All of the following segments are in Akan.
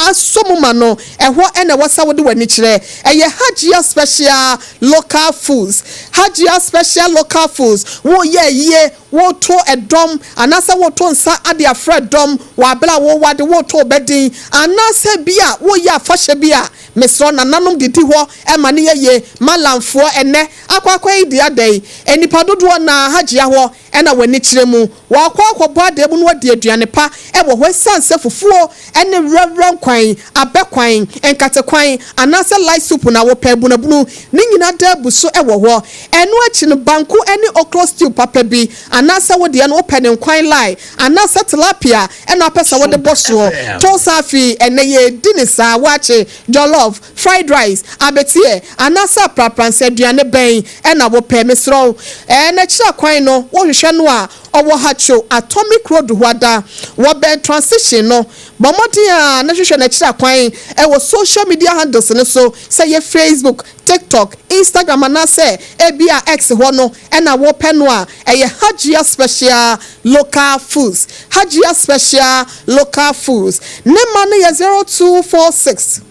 asɔ mu ma no, ɛhɔ na ɛwɔ sɛ wode w'ani kyerɛ. Ɛyɛ Hajia Special Local Foods. Hajia Special Local Foods, Woreyɛ ayie, woreto dɔm, anaasɛ woreto nsa de afrɛ dɔm wɔ abere a worewade, woreto wo ba din, anaasɛ bi a woreyɛ afahyɛ bi a, mesrɛ wo, nananom didi hɔ ma no yɛ yie. Mallamfoɔ, ɛnnɛ akɔ akɔyi deɛ ada yi, nnipa dodoɔ no ara Hajia hɔ na w'ani kyerɛ mu. Wɔakɔ akɔbɔ adan mu na wɔadi aduane pa wɔ hɔ esiane sɛ fufuo ne werɛwerɛ nkwan, abɛ kwan, nkate kwan anaasɛ light soup na wopɛ, abunabunu, ne nyinaa da abu so wɔ hɔ. Ɛno akyi no, banku ne okro stew papa bi anaasɛ wo deɛ no wopɛ no nkwan lai anaasɛ tilapia na wopɛ sɛ wode bɔ soɔ. To nsa afei ɛnnɛ yɛredi no saa, waakye, jollof, Fried rice, abeteɛ, anaasɛ aprapransa aduane bɛn na wopɛ? Mesrɛ wo, ɛɛ n'akyiri akwan no, wohwehwɛ no a, ɔwɔ Hacho Atomic Road hɔ ada. Wɔbɛn transition no. Bɔ mmɔden ara na hwehwɛ n'akyiri akwan wɔ social media handles no so, sɛ ɛyɛ Facebook, TikTok, Instagram anaasɛ ebia X hɔ no na wopɛ no a, ɛyɛ Hajia Special Local Foods. Hajia Special Local Foods. Ne mma no yɛ 0246.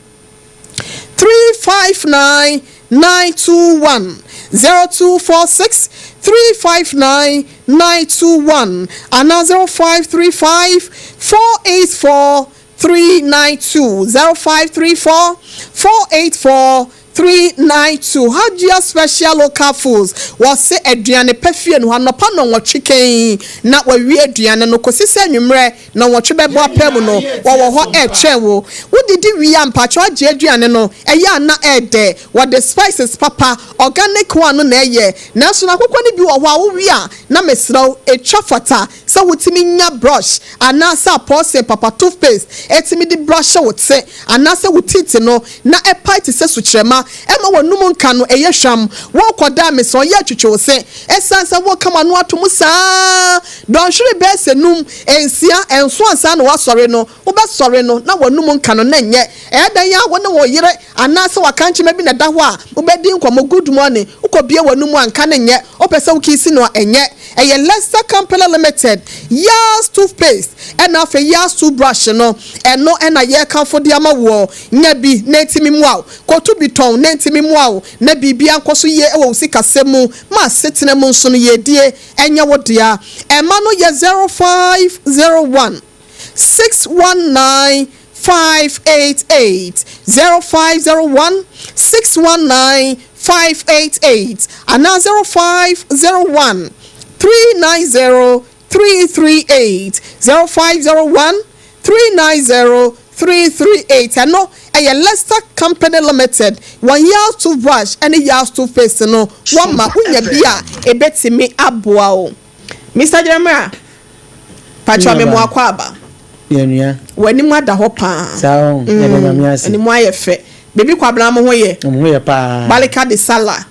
359 921 0246 359 921 anaa 0535 484 392 0534 484 392 Hajia Special Local Foods wɔse aduane pa fie no hɔ anɔpa nnɔnwɔtwe kɛn na wɔawie aduane no kɔsi sɛ anwummerɛ Nnɔnwɔtwe bɛbɔ apaa mu no, wɔwɔ hɔ retwɛn wo. Wodidi wie a, mpakyɛw agye aduane no, ɛyɛ a na ɛɛdɛ. Wɔde spices papa, organic one no na ɛyɛ. Nanso no akokɔ no bi wɔ hɔ a wowe a, na mesrɛ wo, etwa fata sɛ wotumi nya brush anaasɛ apɔɔsen papa, toothpaste, tumi de brushe wo te anaasɛ wo teeth no na ɛpae te sɛ sukyerɛma, ɛma w'anum nka no ɛyɛ hwam. Worekɔda a, mesrɛ wo, yɛ twitwi wo se. Esiane sɛ woreka w'ano ato mu saa ara dɔnhwere bɛyɛ sɛ num, nsia, nson ansa na woasɔre no, wobɛsɔre no na w'anum nka no na ɛnyɛ. Ɛyɛ dɛn ara wo ne wo yere anaasɛ w'akankyema bi na ɛda hɔ a, mobɛdi nkɔmmɔ, good morning, wokɔbue w'anum a nka no nyɛ, wopɛ sɛ wokiisi no a ɛnyɛ. Ɛyɛ Lester Company Limited Yars toothpaste ɛna afei Yars toothbrush no, ɛno na yɛrekamfo de ama woɔ. Nya bi na ɛntumi mmoa wo. Kɔto bi tɔn na ɛntumi mmoa wo na biribiara nkɔ so yie wɔ wo sikasɛm mu ma asetena mu nso no yiedie nyɛ wo dea. Ɛma no yɛ 0501 619 588, 0501 619 588 anaa 0501 390 338, 0501 390 338. Ɛno ɛyɛ Lester Company Limited wɔn Yals toothbrush ɛne Yals toothpaste no wɔma wonya bi a ɛbɛtumi aboa wo. Mister Jeremiah, pakyɛw me mo akwaaba. Yɛnua. W'anim ada hɔ paa. Saa o, yɛda Nyame ase. Anim ayɛ fɛ. Baby Kwabena mo ho yɛ? Mo ho yɛ paa. Balika de Salah.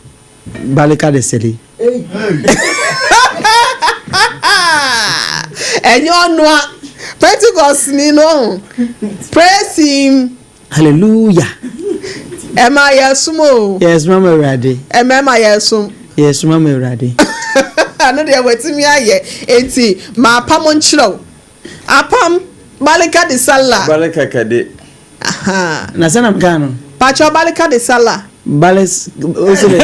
Balika de Seli. Ɛnyɛ ɔnoa. Pentecost ni no ɔho. Praise him. Hallelujah. Ɛma yɛsom o. Yɛsoma ma Awurade. Ɛma ɛma yɛsom. Yɛsoma ma Awurade. Ɛno deɛ watumi ayɛ. Enti ma apam nkyerɛ wo. Apam, Balika de Salah. Balika kade. Ahaa. Na sɛ na meka no. Pakyɛw Balika de Salah. Balis, o se dɛ.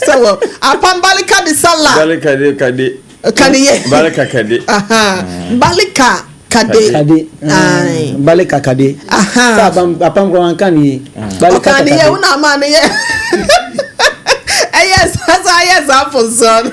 Sɛ wɔ apam Balika de Salah. Balika de kade. Kade ye. Balika kade. Ahaa. Balika kade. Kade. Aye. Balika kade. Ahaa. Sɛ apam apam kora wanka ne ye. Balika kade. Ɔka ne ye, wo na ama ne ye. Ɛyɛ saa saa yɛ saa mfonsoɔ no.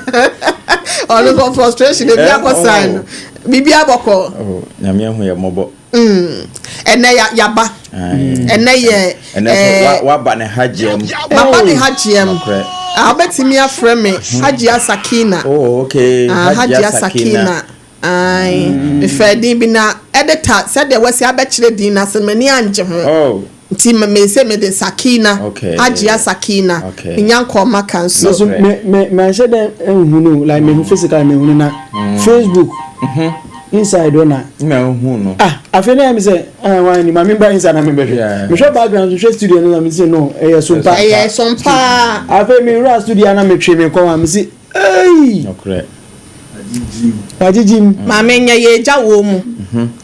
Ɔno nso frustration ebi akɔ sign no. Biribi abɔkɔ. Oh, Nyame ahu yɛ mmɔbɔ. Mm. Ɛnɛ ya yaba. Ɛnɛ yɛ. Ɛnɛ so wa waba ne hajia mu. Maba ne hajia mu. Nokorɛ. Ah, wobɛtumi afrɛ me Hajia Sakina. Oh, okay. Ah, Hajia Sakina. Ae, mefrɛ din bi na editor sɛdeɛ wasi abɛkyerɛ din no ase no m'ani angye ho. Oh. Nti me me se mede Sakina, Okay. Hajia Sakina, Okay. menya nkɔɔ Maka nso. Me so me me manhyɛ dɛ nhu no like mehu physically mehu no na Facebook inside hɔ na. Na ohu no. Ah afei na yɛ mi sɛ ah wɔn ani maame ba inside na mi bɛhwɛ. Yeah. Mehwɛ background mehwɛ studio no na mi sɛ no ɛyɛ sompa. Ɛyɛ sompa. Afei mi wura studio na mi twe mi kɔn a mi si eii. Nokorɛ. Wagyegye mu. Maame nyɛ yɛ agya wɔ mu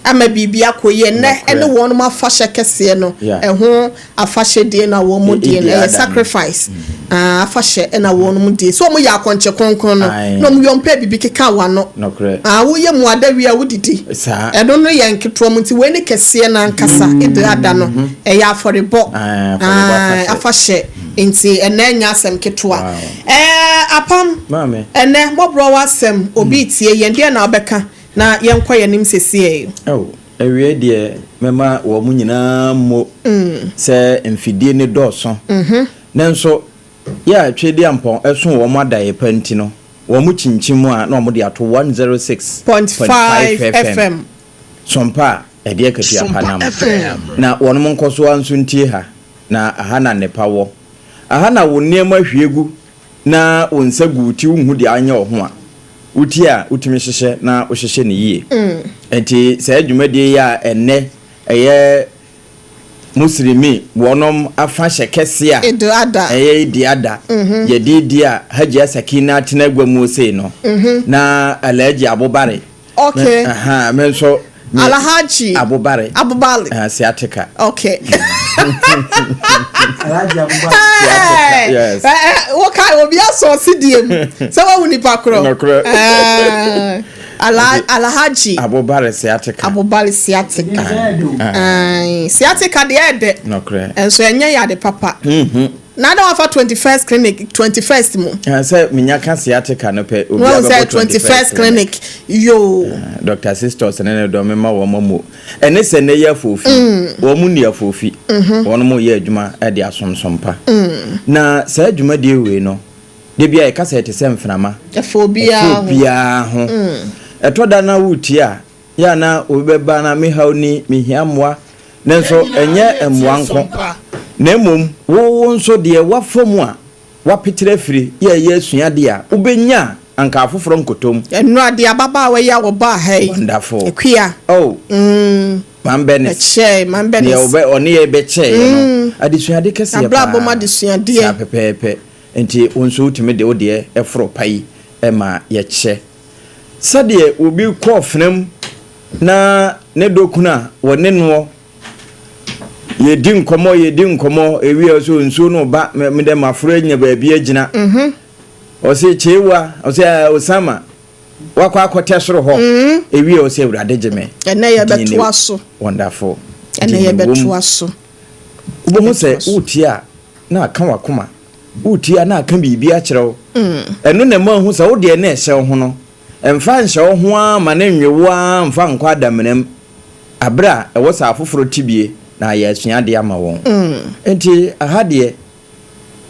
ama biribi akɔ yie. Nnɛ ɛne wɔn afahyɛ kɛseɛ no, ɛho afahyɛ die na wɔn mu die no ɛyɛ sacrifice afahyɛ ɛna wɔn mu die so. Wɔn yɛ akɔnkyɛ kronkron no na wɔn yɛ mpɛ biribi keka wɔn ano. Woyɛ mu ada wie a, wodidi. Ɛno no yɛ nketewa mu, nti wei ne kɛseɛ n'ankasa. Eid Adha no ɛyɛ afɔrebɔ afahyɛ, nti ɛnɛ nyɛ asɛm ketewa. Apam ɛnɛ mɔborɔ wɔ asɛm obi tie yɛn deɛ na ɔbɛka na yɛnkɔ yɛn anim sɛsie. Awie deɛ, mɛma wɔn mo nyinaa mo sɛ mfidie ne dɔɔso, nanso yɛ a Twedeampɔn ɛso wɔn adaeɛ pa nti no, wɔn mo kyinkyim mu a na wɔn de ato 106.5 FM sompa a ɛde akatua pa nam na wɔn mo nkɔ so nso ntie ha, na aha na nnepa wɔ aha na wo nneɛma hwie gu na wo nsa gu wo ti, wohu deɛ anyɛ wo ho a wotie a wotumi hyehyɛ na wohyehyɛ ne yie. Nti saa dwumadie yi a ɛnnɛ ɛyɛ Muslimi wɔnom afahyɛ kɛse a ɛyɛ Eid Adha, yɛde di a Hajia Sakina atena agua mu sei no na Alhaji Abobare. Me nso Alhaji Abobare. Abobare. Sciatica. Alhaji Abobare. Yes. Woka obi asɔ ɔsi die mu sɛ wahu nipa korɔ. Nokorɛ. Alhaji Abobare sciatica. Abobare sciatica. Sciatica deɛ, ɛdɛ. Nso ɛnyɛ yɛ ade papa na ada wafa 21st Clinic, 21st mu. Sɛ menya ka sciatica no pɛ, obi wɔn sɛ abɛbɔ 21st Clinic yoo. Dr Sisters ne ne dɔm, mema wɔn mo ɛne sɛ nnɛ yɛ afoofi, wɔn mu nni afoofi, wɔn mo yɛ adwuma de asomsom pa. Na saa dwumadie wei no de bi a yɛka sɛ ɛte sɛ mframa. Ɛfɔ obiara ɛfɔ ho. Obiara ho. Ɛtɔ da na wotie a yɛ a na obi bɛba na mehaw ni, mehia mmoa, nanso ɛnyɛ mmoa nko, na mmom wo nso deɛ wafa mu a wapetere afiri yɛ ɛyɛ asuadeɛ a wobɛnya a anka afoforɔ nkotom. Nnura deɛ, ababaawa yi a wɔbaa ha yi. Wonderful. Akua. Oh. Maame Bernice. Ɛkyɛɛ Maame deɛ Bernice. ɔbɛ ɔne yɛ bɛkyɛɛ no adesuade kɛseɛ paa. Abrabɔ mu adesuadeɛ. Saa pɛpɛɛpɛ. Nti wo nso wotumi de wo deɛ ɛforo pa yi ma yɛkyɛ sɛdeɛ obi kɔɔ fenam na ne dɔkunu a wɔne noɔ yɛdi nkɔmmɔ, yɛdi nkɔmmɔ ewie so, nsuo no ba me dɛ maforo anya baabi agyina. Ɔse kyeewa, ɔse Osama wakɔ akɔtɛ soro hɔ ewie, ɔse Awurade gye me. Ɛnɛ yɛbɛtoa so. Wonderful. Ɛnɛ yɛbɛtoa so. Wobɛhu sɛ wotie a na aka wakoma, wotie a na aka biribi akyerɛ wo. Ɛno na ɛma hu sɛ wodeɛ na ɛhyɛ wo ho no, ɛmfa nhyɛ wo ho ara ma ne nwe wo ara, mfa nkɔ adamena aberɛ a ɛwɔ sɛ afoforɔ te bie na ayɛ asuadeɛ ama wɔn. Nti aha deɛ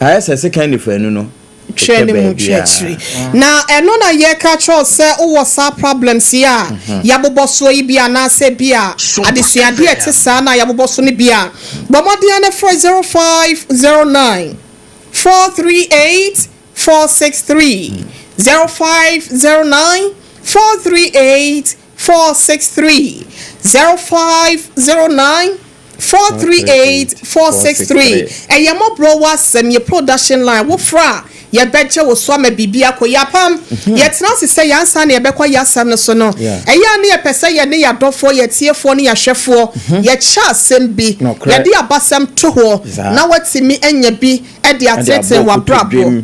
ayɛ sɛ sekan nifaanu no. Twɛ ne mu twɛ akyiri na ɛno na yɛka kyerɛw sɛ wowɔ saa problems yi a yɛabobɔ soɔ yi bi, anaasɛ bi a adesuadeɛ a ɛte saa na yɛabobɔ so no bi a, bɔ mmɔden no frɛ 0509 438 463, 0509 438 463, 0509 438 463. Ɛyɛ mmɔborɔ wɔ asɛm yɛ production line. Wofra a, yɛbɛgye wo so ama biribi akɔ yɛapam. Yɛtena ase sɛ yɛansa na yɛbɛkɔ yɛ asɛm no so no, ɛyɛ a ne yɛpɛ sɛ yɛne yɛadɔfoɔ, yɛtiefoɔ ne yɛahwɛfoɔ yɛkyɛ asɛm bi. Yɛde abasɛm to hɔ na watumi anya bi de atenetene w'abrabɔ.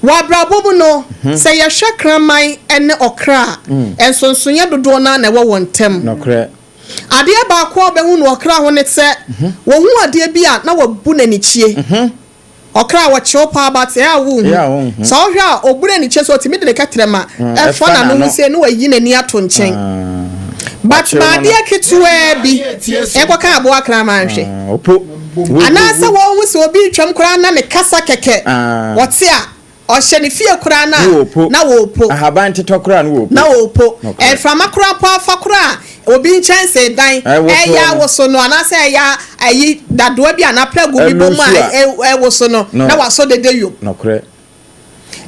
Wɔ abrabɔ mu no, sɛ yɛhwɛ kraman ne ɔkra a, nsonsonoeɛ dodoɔ no na ɛwɔ wɔn ntam. Adeɛ baako a wobɛhu no ɔkra ho ne sɛ wɔhu adeɛ bi a na wabu n'anikyie. Ɔkra a wɔkyew paa ba te a wonhu sɛ ɔhwɛ a ɔbu n'anikyie sɛ ɔtumi de ne kɛtrɛma ɛfa n'ano ho sei na wayi n'ani ato nkyɛn, but ma adeɛ ketewaa bi ɛnkɔka aboa kraman hwɛ, anaasɛ wɔn ho sɛ obi retwam koraa na ne kasa kɛkɛ wɔte a ɔhyɛ ne fie koraa na na wɔrepo. Ahaban tetɔ koraa no wɔrepo. Na wɔrepo. Mframa koraa po afa koraa, obi nkyɛnse dan ɛyɛ awoso no, anaasɛ ɛyɛ ayi dadoa bi anaa prɛgo bi bɔ mu a ɛwoso no na wasɔ dede yom.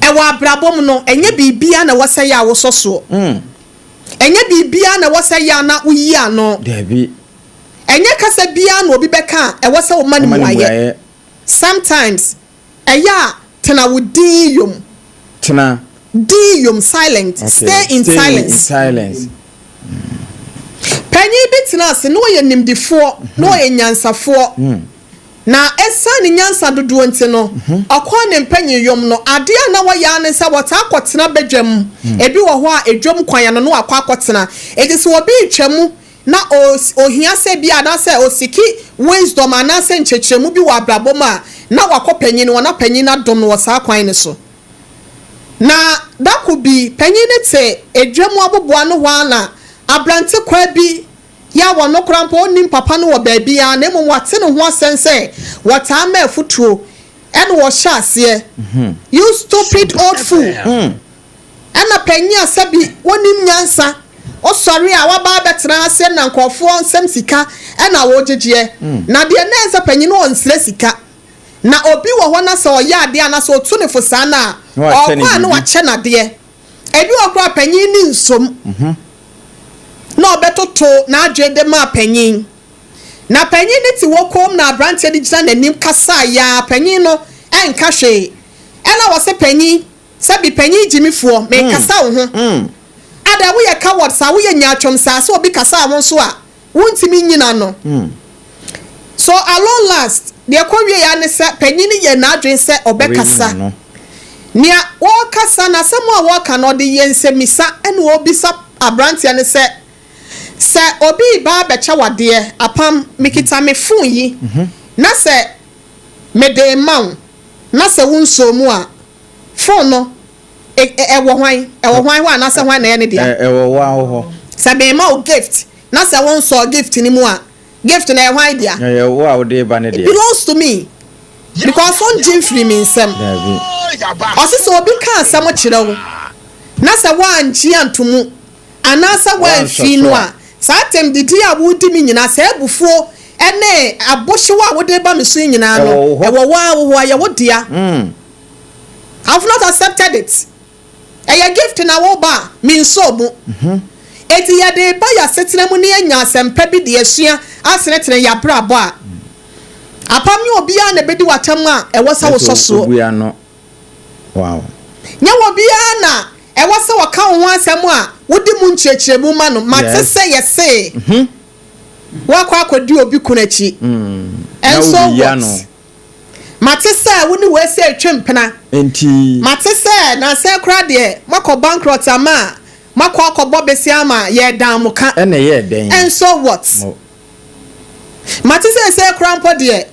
Ɛwɔ abrabɔ mu no, ɛnyɛ biribiara na wɔsɛ yɛ a wosɔ soɔ. Ɛnyɛ biribiara na wɔsɛ yɛ a na woyi ano. Ɛnyɛ kasa biara na obi bɛka a ɛwɔ sɛ woma no muayɛ. Sometimes ɛyɛ a tena wo din yom. Tena. Di yom silent, stay in silence. In silence. Panyin bi tena ase na ɔyɛ nimdifoɔ na ɔyɛ nyansafoɔ. Na ɛsiane ne nyansa dodoɔ nti no, ɔkɔɔ ne mpanyin yom no, adeɛ a na wɔyɛ ara ne sɛ wɔtaa kɔtena badwam. Ebi wɔ hɔ a edwam kwan ano no wakɔ akɔtena. Eti sɛ obi retwa mu na ohia sɛ bi anaasɛ oseek wisdom anaasɛ nkyerɛkyerɛmu bi wɔ abrabɔ mu a, na wakɔ panyin no hɔ na panyin no adom no wɔ saa kwan no so. Na dako bi, panyin no te edwam aboboa no hɔ ara na aberante kwaa bi yɛ a wɔno koraa mpo ɔnnim papa no wɔ baabiara na mmom wate ne ho asɛm sɛ wɔtaa ma afutuo ɛna wɔhyɛ aseɛ, "You stupid old fool." Ɛna panyin a sɛbi wɔnim nyansa, ɔsɔre a waba abɛtena ase na nkurɔfoɔ nsɛm sika ɛna wɔgyegyeɛ. Na deɛ na ɛsɛ panyin no ɔnsrɛ sika. Na obi wɔ hɔ na sɛ ɔyɛ adeɛ anaasɛ ɔtu ne fo saa no a, Na wakyɛ ne ɔkɔ a na biribi. wakyɛ n'adeɛ. Ebi wɔ koraa panyin ne nsom na ɔbɛtoto n'adwene de maa panyin. Na panyin no te wɔ kom na aberanteɛ no gyina n'anim kasa yaa panyin no ɛnka hwee. Ɛna wɔsɛ panyin, sɛbi panyin gyimifoɔ, mekasa wo ho. Ada woyɛ coward saa, woyɛ nyaatwom saa, sɛ obi kasa wo nso a wontumi nyina no. So at last, deɛ kɔ wie ya ne sɛ panyin no yɛ n'adwene sɛ ɔbɛkasa. No. Nea wɔrekasa na asɛm a wɔreka no, ɔde yɛ nsɛmisa ɛna ɔrebisa aberanteɛ no sɛ obi ba abɛkyɛ wadeɛ apam, mekita me phone yi na sɛ mede ma wo na sɛ wo nsuo mu a, phone no ɛwɔ hwan hɔ anaasɛ hwan na ɛyɛ ne dea? Ɛwɔ wo awo hɔ. Sɛ mema wo gift na sɛ wo nsɔ gift no mu a, gift no ɛyɛ hwan dea? Ɛyɛ wo a wode ba ne It deɛ. belongs to me because ɔngye mfiri me nsam. Daabi. Ɔse sɛ obi ka asɛm kyerɛ wo na sɛ woangye anto mu anaasɛ woamfi no a, saa atɛm didi a wodi me nyinaa, saa abufuo ne abohyew a wode ba me so yi nyinaa no, Ɛwɔ wo hɔ. ɛwɔ wo a wo hɔ, ɛyɛ wo dea. I've not accepted it. Ɛyɛ gift na wo ba a mensɔɔ mu. Eti yɛde ba yɛ asetena mu ne yɛnya asɛmpa bi de asua asenetene yɛ abrabɔ a, apam ne obiara na ebedi w'atam a ɛwɔ sɛ wosɔ soɔ. Obua no. Wow. Nyɛ obiara na ɛwɔ sɛ wɔka wo ho asɛm a wode mu nkyerɛkyerɛmu ma no. Mate sɛ yɛse woakɔ akɔdi obi kunu akyi. And Na so wobi ya what? no. Mate sɛ wo ne wei sɛ etwe mpena. Nti. Mate sɛ nansɛ koraa deɛ moakɔ bankrupt ama a moakɔ akɔbɔ bese ama yɛdan mo ka. Ɛna ɛyɛ dɛn? And so what? Mo. Mate sɛ koraa mpo deɛ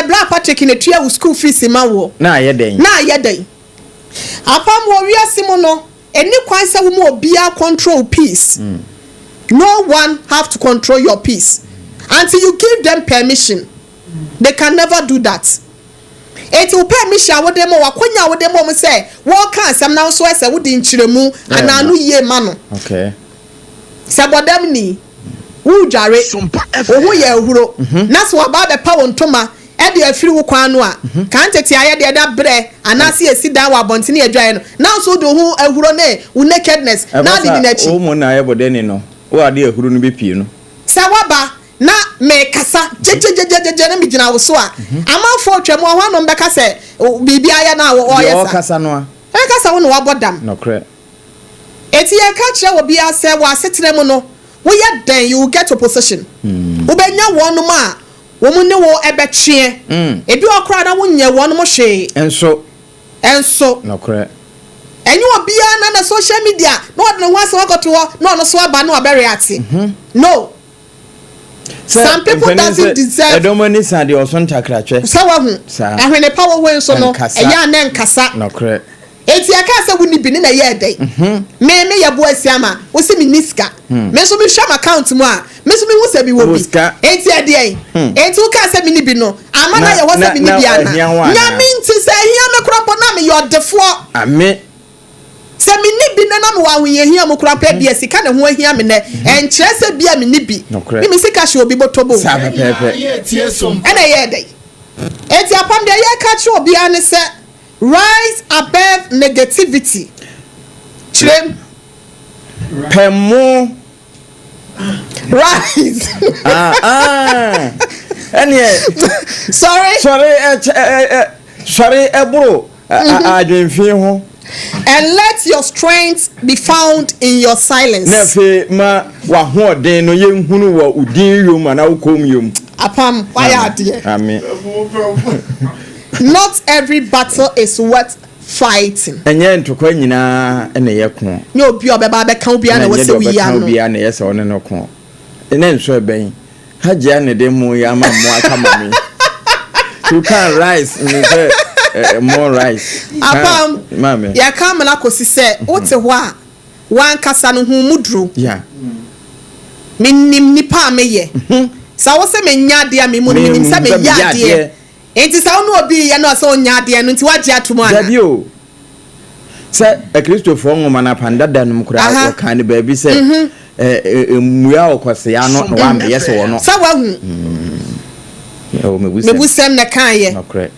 Bra Patrick na tua wo school fees ma wo. Na ayɛ dɛn? Na ayɛ dɛn? Apam wɔ wiase mu no, ɛni kwan sɛ wo mu obiara control peace. No one have to control your peace until you give them permission. They can never do that. Eti wo permission a wode ma, wakonya a wode ma wɔn sɛ wɔreka asɛm na nso ɛsɛ wode nkyerɛmu anaa no yie ma no. Sɛ bɔdam ni, wodware, wo ho yɛ ahuro, na sɛ waba abɛpa wo ntoma ɛde afiri wo kwan no a, kan tete ayɛ deɛ da brɛ anaasɛ yɛsi dan wɔ abɔntene adwaeɛ no, na nso wode wo ho ahuro ne wo nakedness na ade di n'akyi. Wo mu na ayɛ bɔdani no, wo ade ahuro no bɛpie no. Sɛ waba na mekasa gyegyegyegyegye na megyina wo so a, amanfoɔ twam wɔ hɔnom bɛka sɛ biribi ayɛ no a Deɛ ɔyɛ sa. ɔrekasa no a. Ɛka sɛ wo na wabɔ dam. Nokorɛ. Eti yɛka kyerɛ wɔ biara sɛ wɔ asetena mu no, woyɛ dɛn, you will get opposition. Wobɛnya wɔnom a wɔn ne wo ɛbɛtweɛ. Ebi wɔ koraa na wonyɛ wɔnom hwee. Nso. Nso. Nokorɛ. Ɛnyɛ obiara na social media na ɔde ne ho asɛm akɔto hɔ na ɔno so aba na ɔbɛre ate. No. Some people doesn't deserve. Ɛdɔm ani sa deɛ ɔso ntakratwɛ. Sɛ wahu. Saa. Ahwene pa wɔ hɔ nso no, Ɛnkasa. ɛyɛ a na ɛnkasa. Nokorɛ. Eti ɛka sɛ wonni bi ne na ɛyɛ ɛdɛn. Me yɛ bo asi ama wo si me ni sika. Me nso mehwɛ m account mu a, me nso mehu sɛ mewɔ Wɔ bi. sika. Eti ɛdeɛn? Eti woka sɛ me ni bi no, ama na Na- yɛ hɔ sɛ na- me ni na bi ana? ɛhia wo anaa? Nyame nti sɛ ɛhia me koraa mpo na meyɛ ɔdefoɔ. Ame. Sɛ me ni bi nɛ na mewɔ ahohiahia mu koraa mpo ebia sika ne ho ahia me nɛ. Ɛnkyerɛ sɛ bia me ni bi. Nokorɛ. Me sika hyɛ obi bɔtɔ bom. Saa pɛpɛɛpɛ. Ɛna ɛyɛ dɛn? Eti apam deɛ yɛka kyerɛ obiara ne sɛ rise above negativity. Kyerɛ mu. Pɛ mo. Rise. Ah, ah. Ɛneɛ. Sorry. Sɔre ɛ ɛ ɛ sɔre ɛboro adwenfin ho. And let your strength be found in your silence. Na afei ma w'ahoɔden no yɛnhunu wɔ wo din yom anaa wo komm yom. Apam, wayɛ adeɛ. Amen. Not every battle is worth fighting. Ɛnyɛ ntɔkwa nyinaa na ɛyɛ ko. Nyɛ obi a ɔbɛba abɛka wo biara na ɛwɔ sɛ woyi ano. Na nyɛ deɛ ɔbɛka wo biara na ɛyɛ sɛ ɔne no ko. Ɛnɛ nso ɛbɛn. Hajia ne de mo yi ama mo aka ma me. You can rice me sɛ eh, more rice. Apam, Maame. yɛka amena kɔsi sɛ wote hɔ a w'ankasa no ho mu duro. Yeah. Menim nipa a meyɛ. Sɛ wo sɛ menyɛ adeɛ a me mu no menim sɛ meyɛ adeɛ. Enti sɛ wo ne obi reyɛ na ɔsɛ ɔnyɛ adeɛ no nti woagye atom anaa? Dabi o. Sɛ Akristofoɔ nwoma no Apam Dada no mu koraa wɔkaa no baabi sɛ mhm. mmua ɔkwasea ano na wammɛyɛ sɛ ɔno. Sɛ wahu. Mm. Mebusɛm na ɛkaeɛ. Nokorɛ.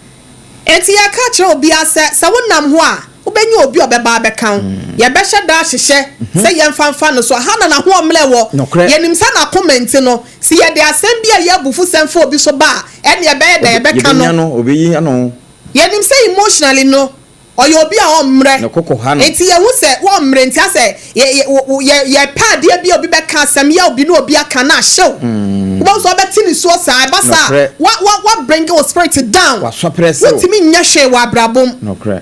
Enti yɛka kyerɛ obiara sɛ sɛ wonam hɔ a wobɛnya obi a ɔbɛba abɛka wo. Mm. Yɛbɛhyɛ da ahyehyɛ mhm. sɛ yɛmfa mfa no so. Aha na n'ahoɔmmerɛ wɔ. Nokorɛ. Yɛnim sɛ n'akoma nti no, sɛ yɛde asɛm bi a ɛyɛ abufusɛm fa obi so ba a, ɛnneɛ ɛbɛyɛ dɛn? Yɛbɛka no. Yɛbɛnya no, ɔbɛyi ano. Yɛnim sɛ emotionally no, ɔyɛ obi a ɔmmrɛ. Ne koko ha no. Nti yɛhu sɛ wɔmmrɛ nti asɛ yɛ yɛ yɛ yɛpɛ adeɛ bi a obi bɛka asɛm yaw bi na obi aka na ahyɛ wo. Wobɛhu sɛ ɔbɛte nisuo saa. Ɛba saa a, Nokorɛ. wa wa wa bring wo spirit down. Wasɔprɛse wo. Wontumi nyɛ hwee wɔ abrabɔ mu. Nokorɛ.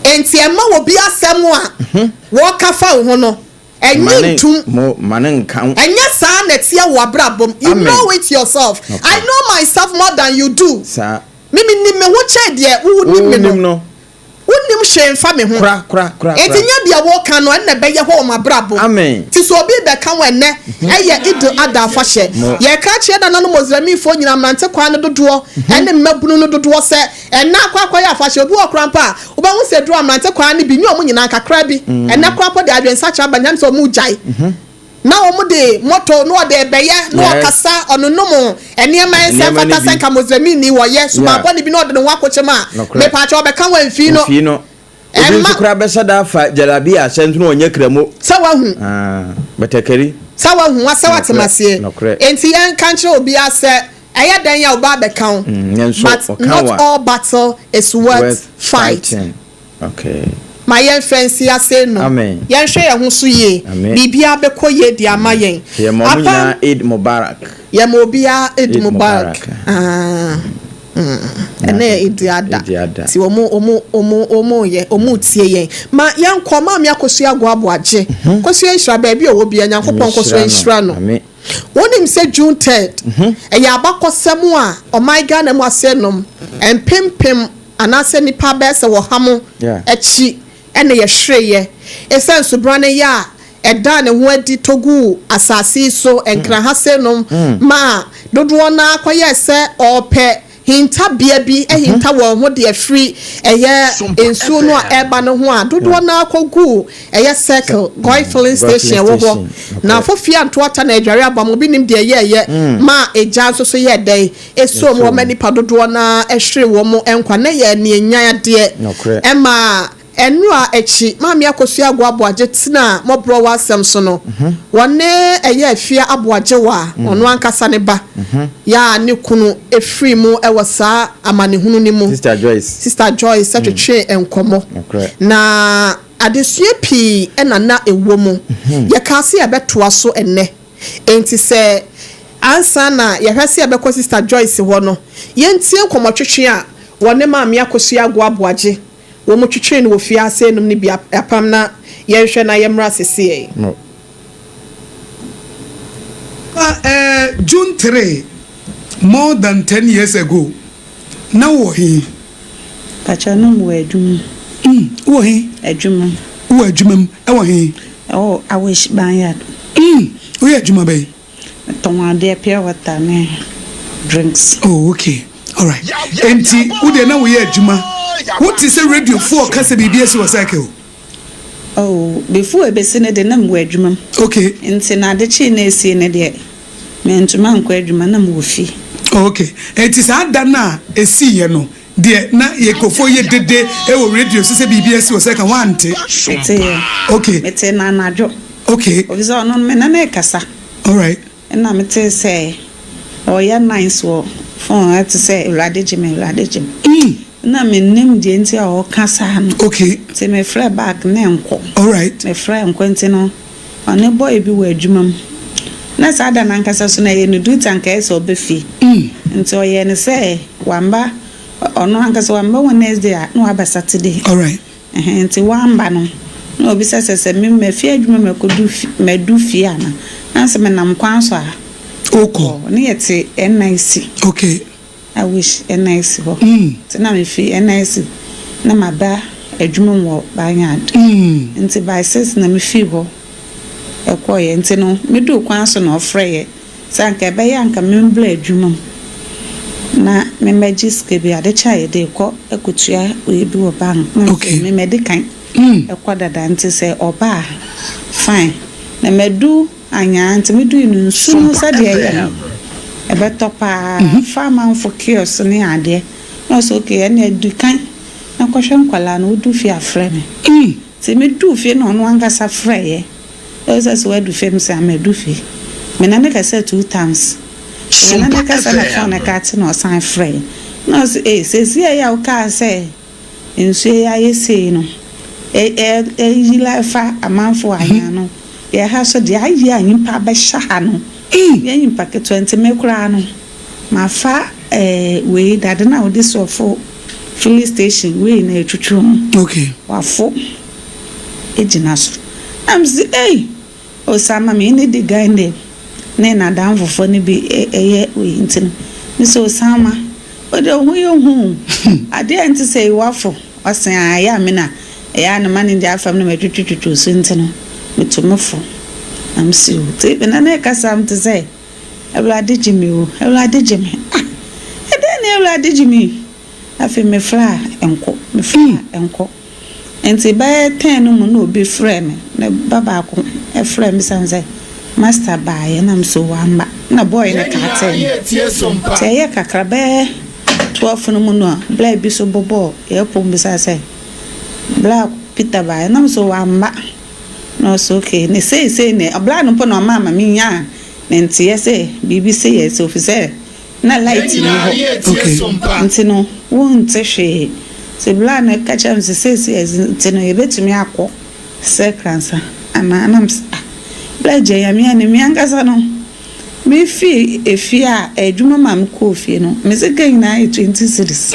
Nti ɛmma obi asɛm a wɔka fa wo ho no Ɛnnye ntom. Ɛnyɛ saa na ɛteɛ wɔ w'abrabɔ mu. You know it yourself. I know myself more than you do. Me menim me ho kyɛn deɛ wo nim me no. Wonnim hwee mfa me ho. Enti nyɛ deɛ woka no ɛna ɛbɛyɛ hɔ wɔ m'abrabɔ mu. Nti sɛ obi rebɛka wo ɛnnɛ, ɛyɛ Eid al-Adha afahyɛ. Yɛreka akyerɛ nananom Mozlemifoɔ nyinaa, mmerante kwaa no dodoɔ ne mmabunu no dodoɔ sɛ, Ɛnnɛ akɔ akɔyɛ afahyɛ. Obi wɔ hɔ koraa mpo a, wobɛhu sɛ aduru a mmerante kwaa no bi, nyɛ wɔn nyinaa, kakra bi. Ɛnnɛ koraa mpo deɛ adwensakyera aba, nyame sɛ wɔregyae. Na wɔde moto na wɔde rebɛyɛ, na wɔkasa, ɔnonom nneɛma ɛnsɛ mfata sɛ nka Muslimini wɔyɛ, suban bɔne bi na ɔde ne ho akɔkyɛ mu a, mepaakyɛw ɔbɛka wo amfii no. Obi nso koraa bɛhyɛ da afa jalabia ahyɛ nso na ɔnyɛ kramo. Sɛ wahu. Ah, batakari. Sɛ wahu, wasɛ wate maseɛ. Nokorɛ. Enti yɛnka nkyerɛ obiara sɛ ɛyɛ dɛn a ɔba abɛka wo. Mm, but not all battle is worth fighting. Okay. Ma yɛmfa nsi ase no. Amen. Yɛnhwɛ yɛn ho so yie. Amen. Biribiara bɛkɔ yie de ama yɛn. Yɛma wɔn nyinaa Eid Mubarak. Yɛma obiara Eid Mubarak. Ah. Ɛnɛ yɛ Eid Adha. Nti wɔn wɔn wɔn wɔn yɛ wɔn tie yɛn. Ma yɛnkɔ Maame Akosua Agoaboagye. Mhm. Kosua nhyira baabi a ɔwɔ biara Nyankopɔn nkɔ so nhyira no. Wonim sɛ June third mhm. ɛyɛ abakɔsɛm a ɔman Ghana mu asɛnnom mpempem anaasɛ nnipa bɛyɛ sɛ wɔha mo akyi ɛna yɛhwereeɛ ɛsiane subrane yɛ a ɛdaa ne ho adi tɔ guu asase yi so nkraha-senom maa dodoɔ no ara kɔyɛɛ sɛ wɔrepɛ hintabea bi ahinta wɔn ho de afiri ɛyɛ nsuo no a ɛreba no ho a, dodoɔ no ara kɔguu ɛyɛ Circle, Goil Filling Station ɛwɔ hɔ. Na Afofie anto ata na adware aba mu, obi nim deɛ ɛyɛeɛ maa egya nso so yɛɛ dɛn? Ɛsɔɔ mu, wɔma nnipa dodoɔ no ara hweree wɔn nkwa. Na ɛyɛ anianyan adeɛ ɛmaa Nnora akyi, Maame Akosua Ago Aboagye tenaa mmɔborɔwa asɛm so no, wɔne ɛyɛ Afia Aboagyewa, ɔno ankasa ne ba, yɛ a ne kunu firii mu wɔ saa amanehunu no mu. Sister Joyce. Sister Joyce twetwee nkɔmmɔ, na adesua pii na na ɛwɔ mu. Yɛkaa sɛ yɛbɛtoa so ɛnnɛ. Enti sɛ ansa na yɛhwɛ sɛ yɛbɛkɔ Sister Joyce hɔ no, yɛntie nkɔmmɔtwetwe a wɔne Maame Akosua Ago Aboagye Wɔtwetwee no wɔ fiase nom no bi apam na yɛnhwɛ na yɛmmra seseɛi. No. Na eh, June 3, more than ten years ago, na wowɔ he? Pakyɛ na mewɔ adwuma mu. Mm, wowɔ he? Adwuma mu. Wowɔ adwuma mu, ɛwɔ he? Ɛwɔ Awish Barnyard. Mm, woyɛ adwuma bɛn? Metɔn adeɛ, pure water ne drinks. Oh okay alright enti wo deɛ na woyɛ adwuma wo te sɛ radio foɔ ka sɛ biribi asi wɔ circle. Oh before ebesi no de na mewɔ adwuma mu. Okay. Nti na ade kyee na esii no deɛ mantumi ankɔ adwuma na mewɔ fie. Oh okay enti saa da no a esiiɛ no deɛ na yɛ nkurɔfoɔ yɛ dede wɔ radio so sɛ biribi asi wɔ circle woante? Meteeɛ. Okay. Metee no anadwo. Okay. Efisɛ ɔno no me ne no rekasa. Alright. Ɛna metee sɛ ɔreyɛ nice wɔ phone ɛte sɛ Awurade gye me, Awurade gye me. Mm. Na mennim deɛ nti a ɔreka saa no. Okay. Nti mefrɛɛ back na ɛnkɔ. Alright. Mefrɛɛ nkɔ nti no, ɔne boy bi wɔ adwuma mu. Na saa da no ankasa so no ɛyɛ ne duty anka ɛyɛ sɛ ɔba fie. Nti ɔyɛɛ no sɛ wamba, ɔno ankasa wamba Wednesday a na waba Saturday. Alright. Ɛhɛn, nti wamba no, na obisa sɛ sɛ me mafi adwuma mu akɔdu fi madu fie ana? Na sɛ menam kwan so a. Wokɔ. Ne yɛte NIC. Okay. I wish NIC hɔ. Nti na mefi NIC na maba adwuma mu wɔ Barnyard. Nti by 6 na mefii hɔ ɛkɔeɛ. Nti no meduu kwan so na ɔfrɛeɛ sɛ anka ɛbɛyɛ a anka membra adwuma mu na memmɛgye sika bi. Ade kye a yɛde rekɔ akɔtua wei bi wɔ bank. Na Okay. me madi kan ɛkɔ dada nti sɛ ɔba a fine. Na madu Anyaa nti medui no nsu no sɛdeɛ ɛyɛ no ɛbɛtɔ paa fa amanfo kiosk ne adeɛ na ɔsɛ okay ɛneɛ di kan na kɔhwɛ nkwadaa no wodu fie a frɛ me nti meduu fie na ɔno ankasa frɛeɛ ɔsɛ sɛ wadu fie mesɛ ah madu fie me ne no kasa two times me ne no kasa na phone no kate na ɔsan frɛeɛ na ɔsɛ ee seesei a wokaa sɛ Nsuo yi ayɛ sei no, ɛyera fa amanfoɔ anaa no, yɛ ha so deɛ ayɛ a nyimpa abɛhyɛ ha no, yɛ nyimpa ketewa nti me koraa no, mafa wei dade no a wode sɔfo filling station wei na ɛtwitwi ho, wafo gyina so. Na mese ei! Osama me ne di guy name ne n'adamfofoɔ no bi yɛ wei nti no me sɛ Osama wo deɛ wo ho yɛ hu o adeɛ a ɛnte sɛ yi wafo ɔse aa ɛyɛ a me na ɛyɛ a ne manager afa me na matwitwitwitwi so nti no metu me fo na me se o nti me nana ɛkasa me te sɛ Awurade gye me o Awurade gye me ah ɛdɛn ne Awurade gye me yi Afei mefrɛ a ɛnkɔ, mefrɛ a ɛnkɔ. Nti bɛyɛ ten no mu na obi frɛɛ me, ne ba baako frɛɛ me bisa me sɛ master baeɛ na me sɛ wamma na boy no kaatee me. Nti ɛyɛɛ kakra bɛyɛ 12 no mu no bla bi so bobɔɔ yɛn pon bisaa sɛ bla Peter baeɛ na me sɛ wamma na ɔsɛ okay ne seisei ne bla no mpo na ɔmaa ma menyaa ne nteɛ sɛ biribi sei asi ofisɛ Na light nni hɔ nti no wonte hwee. Nti bla no ka kyerɛɛ me sɛ seesei a nti no yɛbɛtumi akɔ Sɛkransa anaa? Na mese ah bla gya Nyame anim me ankasa no mefii efie a adwuma ma mekɔɔ fie no me sika nyinaa yɛ 20 cedis.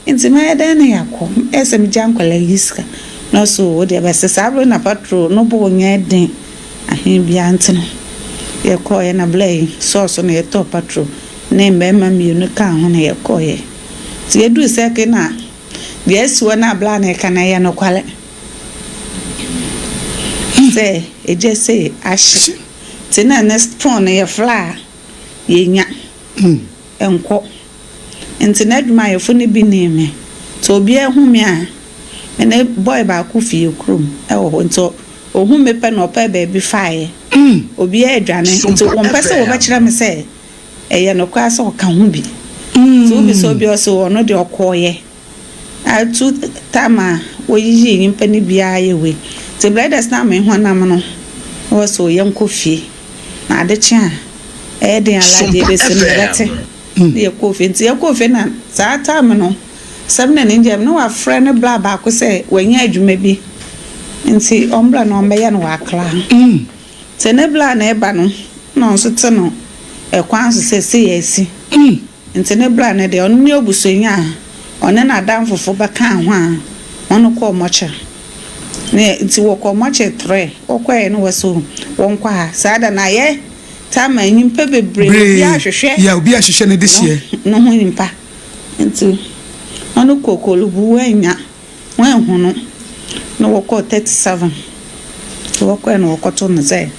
Nti mɛyɛ dɛn na yɛakɔ? Ɛyɛ sɛ megya nkwadaa yi sika na ɔse oo wodeɛ bɛse saa bere na patrol no bo nyɛ den ahe biara nti no yɛkɔeɛ na bla yi sɔɔ so na yɛtɔɔ patrol ne mmarima mmienu kaa ho na yɛkɔeɛ. Nti yɛduu circle na deɛ asi hɔ no a bla no reka no ɛyɛ nokware sɛ egya sei ahye nti na ne phone no yɛfrɛ a yɛnya nkɔ. Ntsi n'edwumayɛfo no bi nyim me. Ntsi obiara hu me a, me ne boy baako fi yɛn kurom wɔ hɔ, ntsi ohun me pɛ na ɔpɛɛ beebi faeɛ. Obiara dwane, ntsi wɔmpɛ sɛ wɔbɛkyerɛ me sɛ ɛyɛ nokwar sɛ ɔka ho bi. Ntsi wobisa obi a ɔse ɔno deɛ ɔkɔeɛ. Atu time a woyiyii nyimpa no bi ara yɛ wei. Ntsi brothers no a menye hɔn nam no, na wɔse o yɛnkɔ fie na ade kye a ɛyɛ den ara deɛ ebesi no yɛbɛtse. Na yɛkɔɔ fie. Ntsi yɛkɔɔ fie na saa time no sɛm na ne ngyɛm na ɔafrɛ ne bra baako sɛ oenya edwuma bi ntsi ɔmbra na ɔmbɛyɛ no wɔ Accra. Ntsi ne bra na eba no na ɔno so tse no kwan so sɛ sei esi. Ntsi ne bra no deɛ ɔno nye obusuanyi a ɔne n'adamfofo bɛkaa ho a hɔn kɔɔ mɔkyer. Ne ntsi wɔkɔɔ mɔkyer trɛ, wɔkɔe no wɔse o wɔnkɔ ha. Saa da no ayɛ taa ma nyimpa beberee, obiara hwehwɛ Yeah, obiara hwehwɛ ne dehyeɛ. no ho nyimpa. Ntsi hɔn kɔɔ Korle-Bu woennya, woennhu no na wɔkɔɔ 37. Ntsi wɔkɔe no wɔkɔtoo no dɛ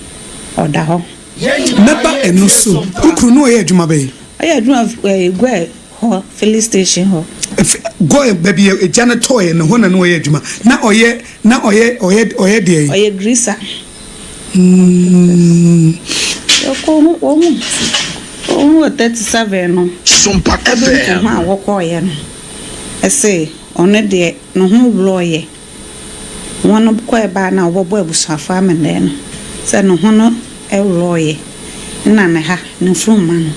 ɔda hɔ. Mɛba ɛno so. Wo kunu no ɔyɛ adwuma bɛn? Ɔyɛ adwuma wɔ Guɛ hɔ filling station hɔ. Guɛ baabi a egya no tɔeɛ no hɔ na na ɔyɛ adwuma. Na ɔyɛ na ɔyɛ ɔyɛ ɔyɛ deɛn? Ɔyɛ greaser. Mm. Wɔkɔ hu wɔhu wɔhu wɔ 37 no. Sompa According to FM. ho a wɔkɔeɛ no, ɛse ɔno deɛ ne ho worɔeɛ. Hɔn kɔe baa na wɔbɔbɔɔ ebusuafo amandzɛɛ no sɛ no ho no worɔɔeɛ nna ne ha, ne mfuruma no,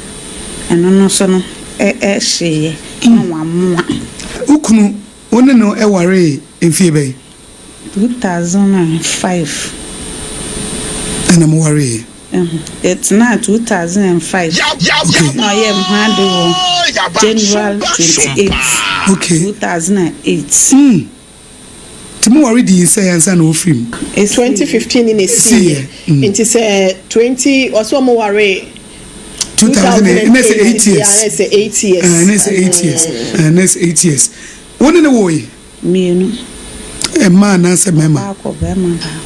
ɛno no so no hyeeɛ na wɔamoa. Wo kunu, wo ne no waree mfie bɛn? 2005. Ɛna mo waree? Yɛtenaa 2005. Na ɔyɛɛ me ho ade wɔ January 28, 2008. Nti mo ware dii sɛn ansa na ɔfiri mu? 2015 na ɛsiiɛ. Nti sɛ 20, ɔsɛ ɔmo waree 2008, ɛna ɛsɛ 8 years. Yeah, ɛsɛ 8 years. Ɛna ɛsɛ 8 years. Ɛna ɛsɛ 8 years. Wo ne ne woe? Mmienu. Mmaa anaasɛ mmarima? Baako, barima baako.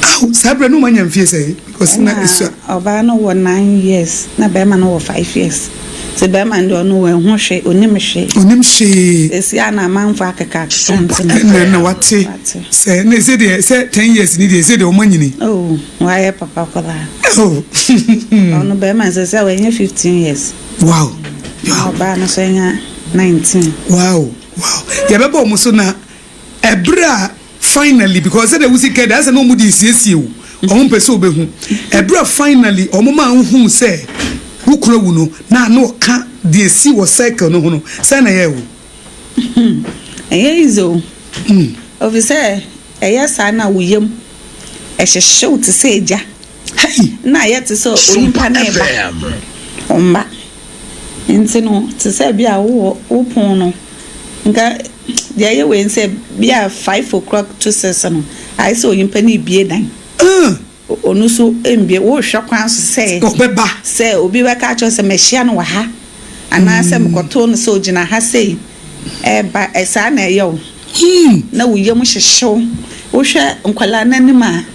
Aw, saa berɛ no moanya mfie sɛn? Because na esua. Ɔbaa no wɔ 9 years, na barima no wɔ 5 years. Nti barima no deɛ ɔno wanhu hwee, ɔnim hwee. Ɔnim hwee. Seesei a na amanfoɔ akeka akeka nti no. Ɛna na wate sɛ, na ɛsɛ deɛ sɛ 10 years ni deɛ ɛsɛ deɛ wɔn anyini. Oh, wayɛ papa koraa. Oh. Ɔno barima no seesei a wanya 15 years. Wow. Na ɔbaa no nso anya 19. Wow, wow. Yɛbɛbɔ wɔn so na ɛberɛ a finally, because sɛdeɛ wosi kɛ deɛ asɛ na wɔn de siesie wo, wɔn mpɛ sɛ wɔbɛhu. Ɛberɛ a finally wɔn maa wohuu sɛ wo kunu awu no, na na ɔka deɛ ɛsi wɔ circle no ho no, sɛn na ɛyɛɛ wo? Ɛnyɛ easy o. Efisɛ ɛyɛ saa na wo yam ɛhyehye wo te sɛ egya. Na ayɛ te sɛ onipa no reba, ɔmma. Nti no, te sɛ bi a wowɔ wo pon no, nka deɛ ɛyɛ wei sɛ bi a 5 o'clock to 6 no, ayɛ sɛ onipa no rebue dan. Ɔno nso mbue, wohwɛ kwan so sɛ ɔbɛba, sɛ obi bɛka akyerɛ sɛ mahyia no wɔ ha, anaasɛ mekɔtoo no sɛ ogyina ha sei ɛba, saa na ɛyɛ wo. Na wo yam hyehye wo. Wohwɛ nkwadaa n'anim a,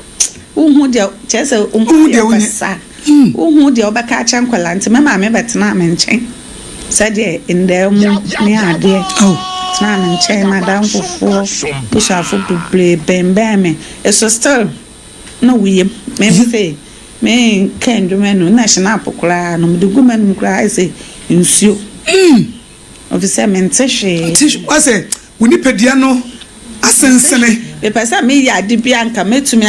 wohu deɛ kyerɛ sɛ wohu deɛ bɛsa. Wohu deɛ wobɛka akyerɛ nkwadaa, nti me maame bɛtena me nkyɛn sɛdeɛ ndaa mu ne adeɛ tena me nkyɛn, madamfofoɔ, busuafo bebree bɛnbɛn me. Eso still na wo yam me sɛ me nka ndwuma no na schnapps koraa no mede gu m'anum koraa ayɛ sɛ nsuo, efisɛ mente hwee. Wasɛ wo nipadua no asensene. Mepɛ sɛ meyɛ ade bi a nka mɛtumi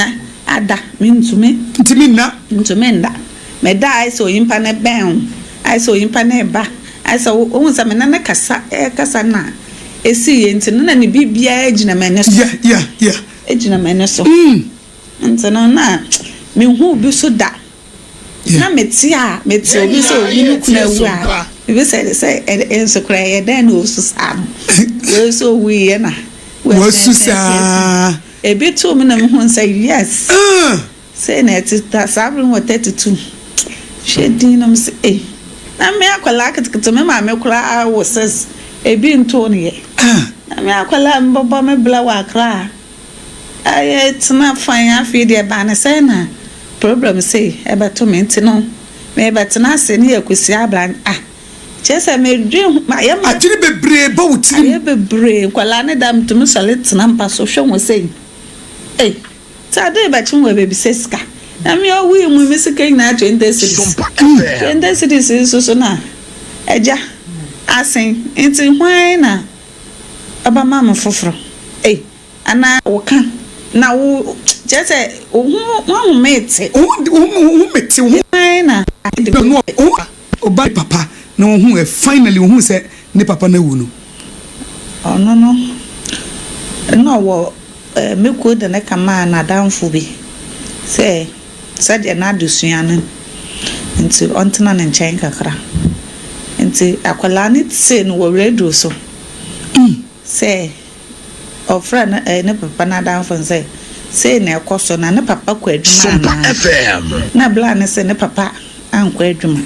ada, mentumi. Ntumi nna. Ntumi nda. Meda ayɛ sɛ onyimpa no bɛn wo, ayɛ sɛ onyimpa no ba, ayɛ sɛ wohu sɛ mene ne kasa ɛkasa na ɛsii yɛ nti no na ne biribiara gyina m'ani so. Gyina m'ani so. Nti no na mehu bi so da na mete a mete obi sɛ obi ne kunu awu a, ebi sɛ nso koraa ɛyɛ dɛn na osu saa no, wei nso owu yɛ na wasu saa. Ebi to mi na mehu sɛ yes, sɛ na ɛte ta saa bere wɔ 32 hwɛ din nom sɛ ee, na me akwadaa ketekete, me maame koraa wɔ six, ebi nto ne yɛ, na me akwadaa mbɔbɔ me bla wɔ Akra a ɛyɛ tena fan. Afei deɛ baa ne sɛn na problem sei ɛbɛto me, nti no mebɛtena ase ne yɛ kusi abran ah, kyerɛ sɛ medwe ho mayɛ ma adwene bebree ba wo tirim. Ayɛ bebree. Nkwadaa ne da metumi sɔre tena mpa so hwɛ wɔn sɛn ei, sɛ ade bɛkye wɔ baabi sɛ sika na me ɔwui mu, me sika nyinaa 20 cedis, 20 cedis nso so na agya asen, nti hwan na ɔbɛma me foforɔ ei, anaa woka na wo kyerɛ sɛ wo ho wahome te. Wo ho mete wo ho. Hwan na no ɔba ne papa na ohun ɛ, finally ohun sɛ ne papa no awu no. Ɔno no na ɔwɔ me kuo de ne kama n'adamfo bi sɛ sɛdeɛ n'adesua no nti ɔntena ne nkyɛn kakra, nti akwadaa no tee no wɔ radio so sɛ ɔfrɛ no ne papa n'adamfo no sɛ sei na ɛkɔ so na ne papa kɔ adwuma anaa, na bla ne sɛ ne papa ankɔ adwuma.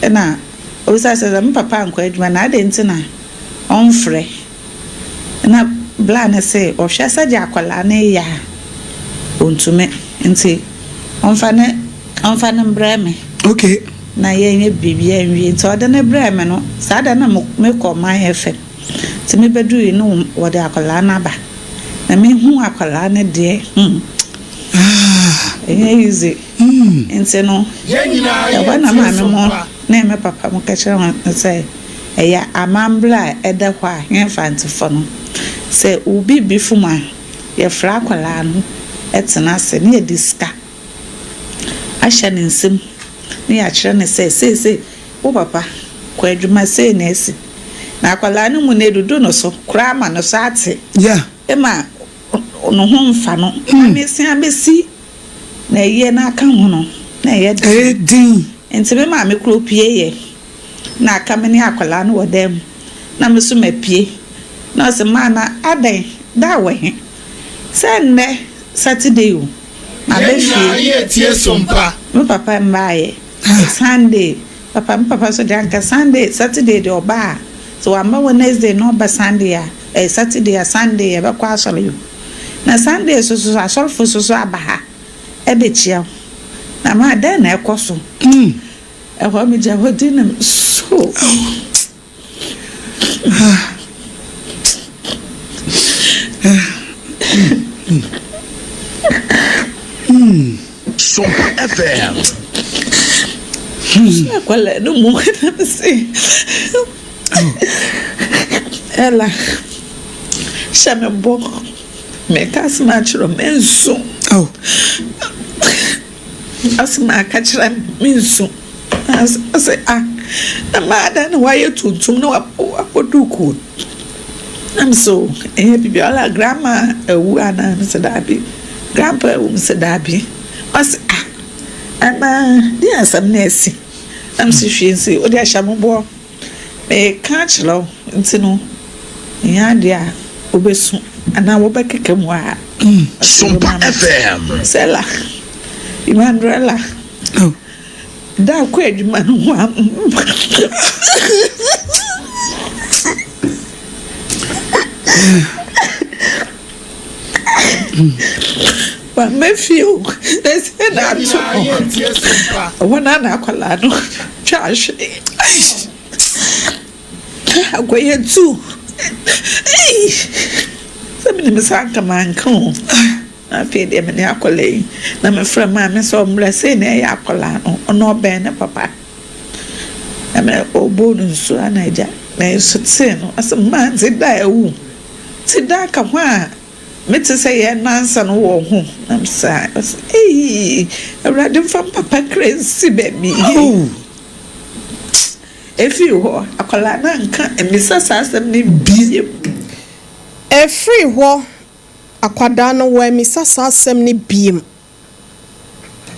Ɛna obisa sɛ me papa ankɔ adwuma na adɛn nti na ɔmfrɛ, na bla ne sɛ ɔhwɛ sɛdeɛ akwadaa no yɛ a ɔntumi, nti ɔmfa ne mbrɛ me na yɛnyɛ biribiara nwie. Nti ɔde ne brɛ me no, saa da na mekɔ Man FM, nti mebɛduru no wɔde akwadaa no aba na mehu akwadaa no deɛ, ɛnyɛ easy. Nti no ɛhɔ na maame mo ne me papa mo ka kyerɛ wɔn sɛ ɛyɛ amammerɛ a ɛda hɔ a yɛn Mfantefo no, sɛ obi bi fom a, yɛfrɛ akwadaa no tena ase ne yɛde sika ahyɛ ne nsam ne yɛakyerɛ no sɛ seesei wo papa kɔ adwuma sei na asi. Na akwadaa no mu no edudu no so koraa ma no so ate. Yeah. Ema no ho mfa no. Na mesan abɛsi na ɛyɛ no aka ho no na ɛyɛ den. Ɛyɛ den. Nti me maame koro pue yɛ na aka me ne akwadaa no wɔ dan mu na me so mapue na ɔse maa na adɛn da wɔ he sɛ nnɛ Saturday o maba fie me papa mmaayɛ Sunday papa me papa so deɛ anka Sunday Saturday deɛ ɔba a sɛ wamma Wednesday na ɔba Sunday a ɛyɛ Saturday a Sunday yɛbɛkɔ asɔre o na Sunday so so asɔrefo so so aba ha ɛbɛkyia wo na maa dɛn na ɛkɔ so ɛhɔ megya hɔ di na so Sompa FM. Akwadaa no mu na me se Ella hyɛ me bɔ meka asɛm akyerɛ wo mensu asɛm a aka kyerɛ me mensu ɔsɛ ah na maada na wayɛ tuntum na wabɔ duku na me so ɛnyɛ biribi ɔla grandma awu anaa me sɛ daabi grandpa awu me sɛ daabi ɔsɛ ah anaa deɛ asɛm na asi na me sɛ hwee nsi wode ahyɛ mo boɔ meka akyerɛ wo nti no ɛnyɛ adeɛ a wobɛsu anaa wobɛkeka mu a Sompa FM. Sela Emmanuela da akɔ adwuma no ho a wamma fie o na ɛsɛ na ato ɛhɔ na na akwadaa no twa ahwene akɔyɛ tu sɛ menim sɛ anka manka o na afei deɛ mene akwadaa yi na mefrɛ maame sɛ ɔmmrɛ sei na ɛyɛ akwadaa no ɔno ɔbɛn ne papa na me ɔbɔ no nsuo ana agya na nso tee no ɔsɛ mmaa nti da awu ti da ka ho a mete sɛ yɛn nansa no wɔ ho na saa ɔsɛ eyi Awurade mfa papa kra nsi baabi efiri hɔ akwadaa no anka mmisa saa asɛm no bie. Efiri hɔ akwadaa no wɔamisa saa asɛm no biem.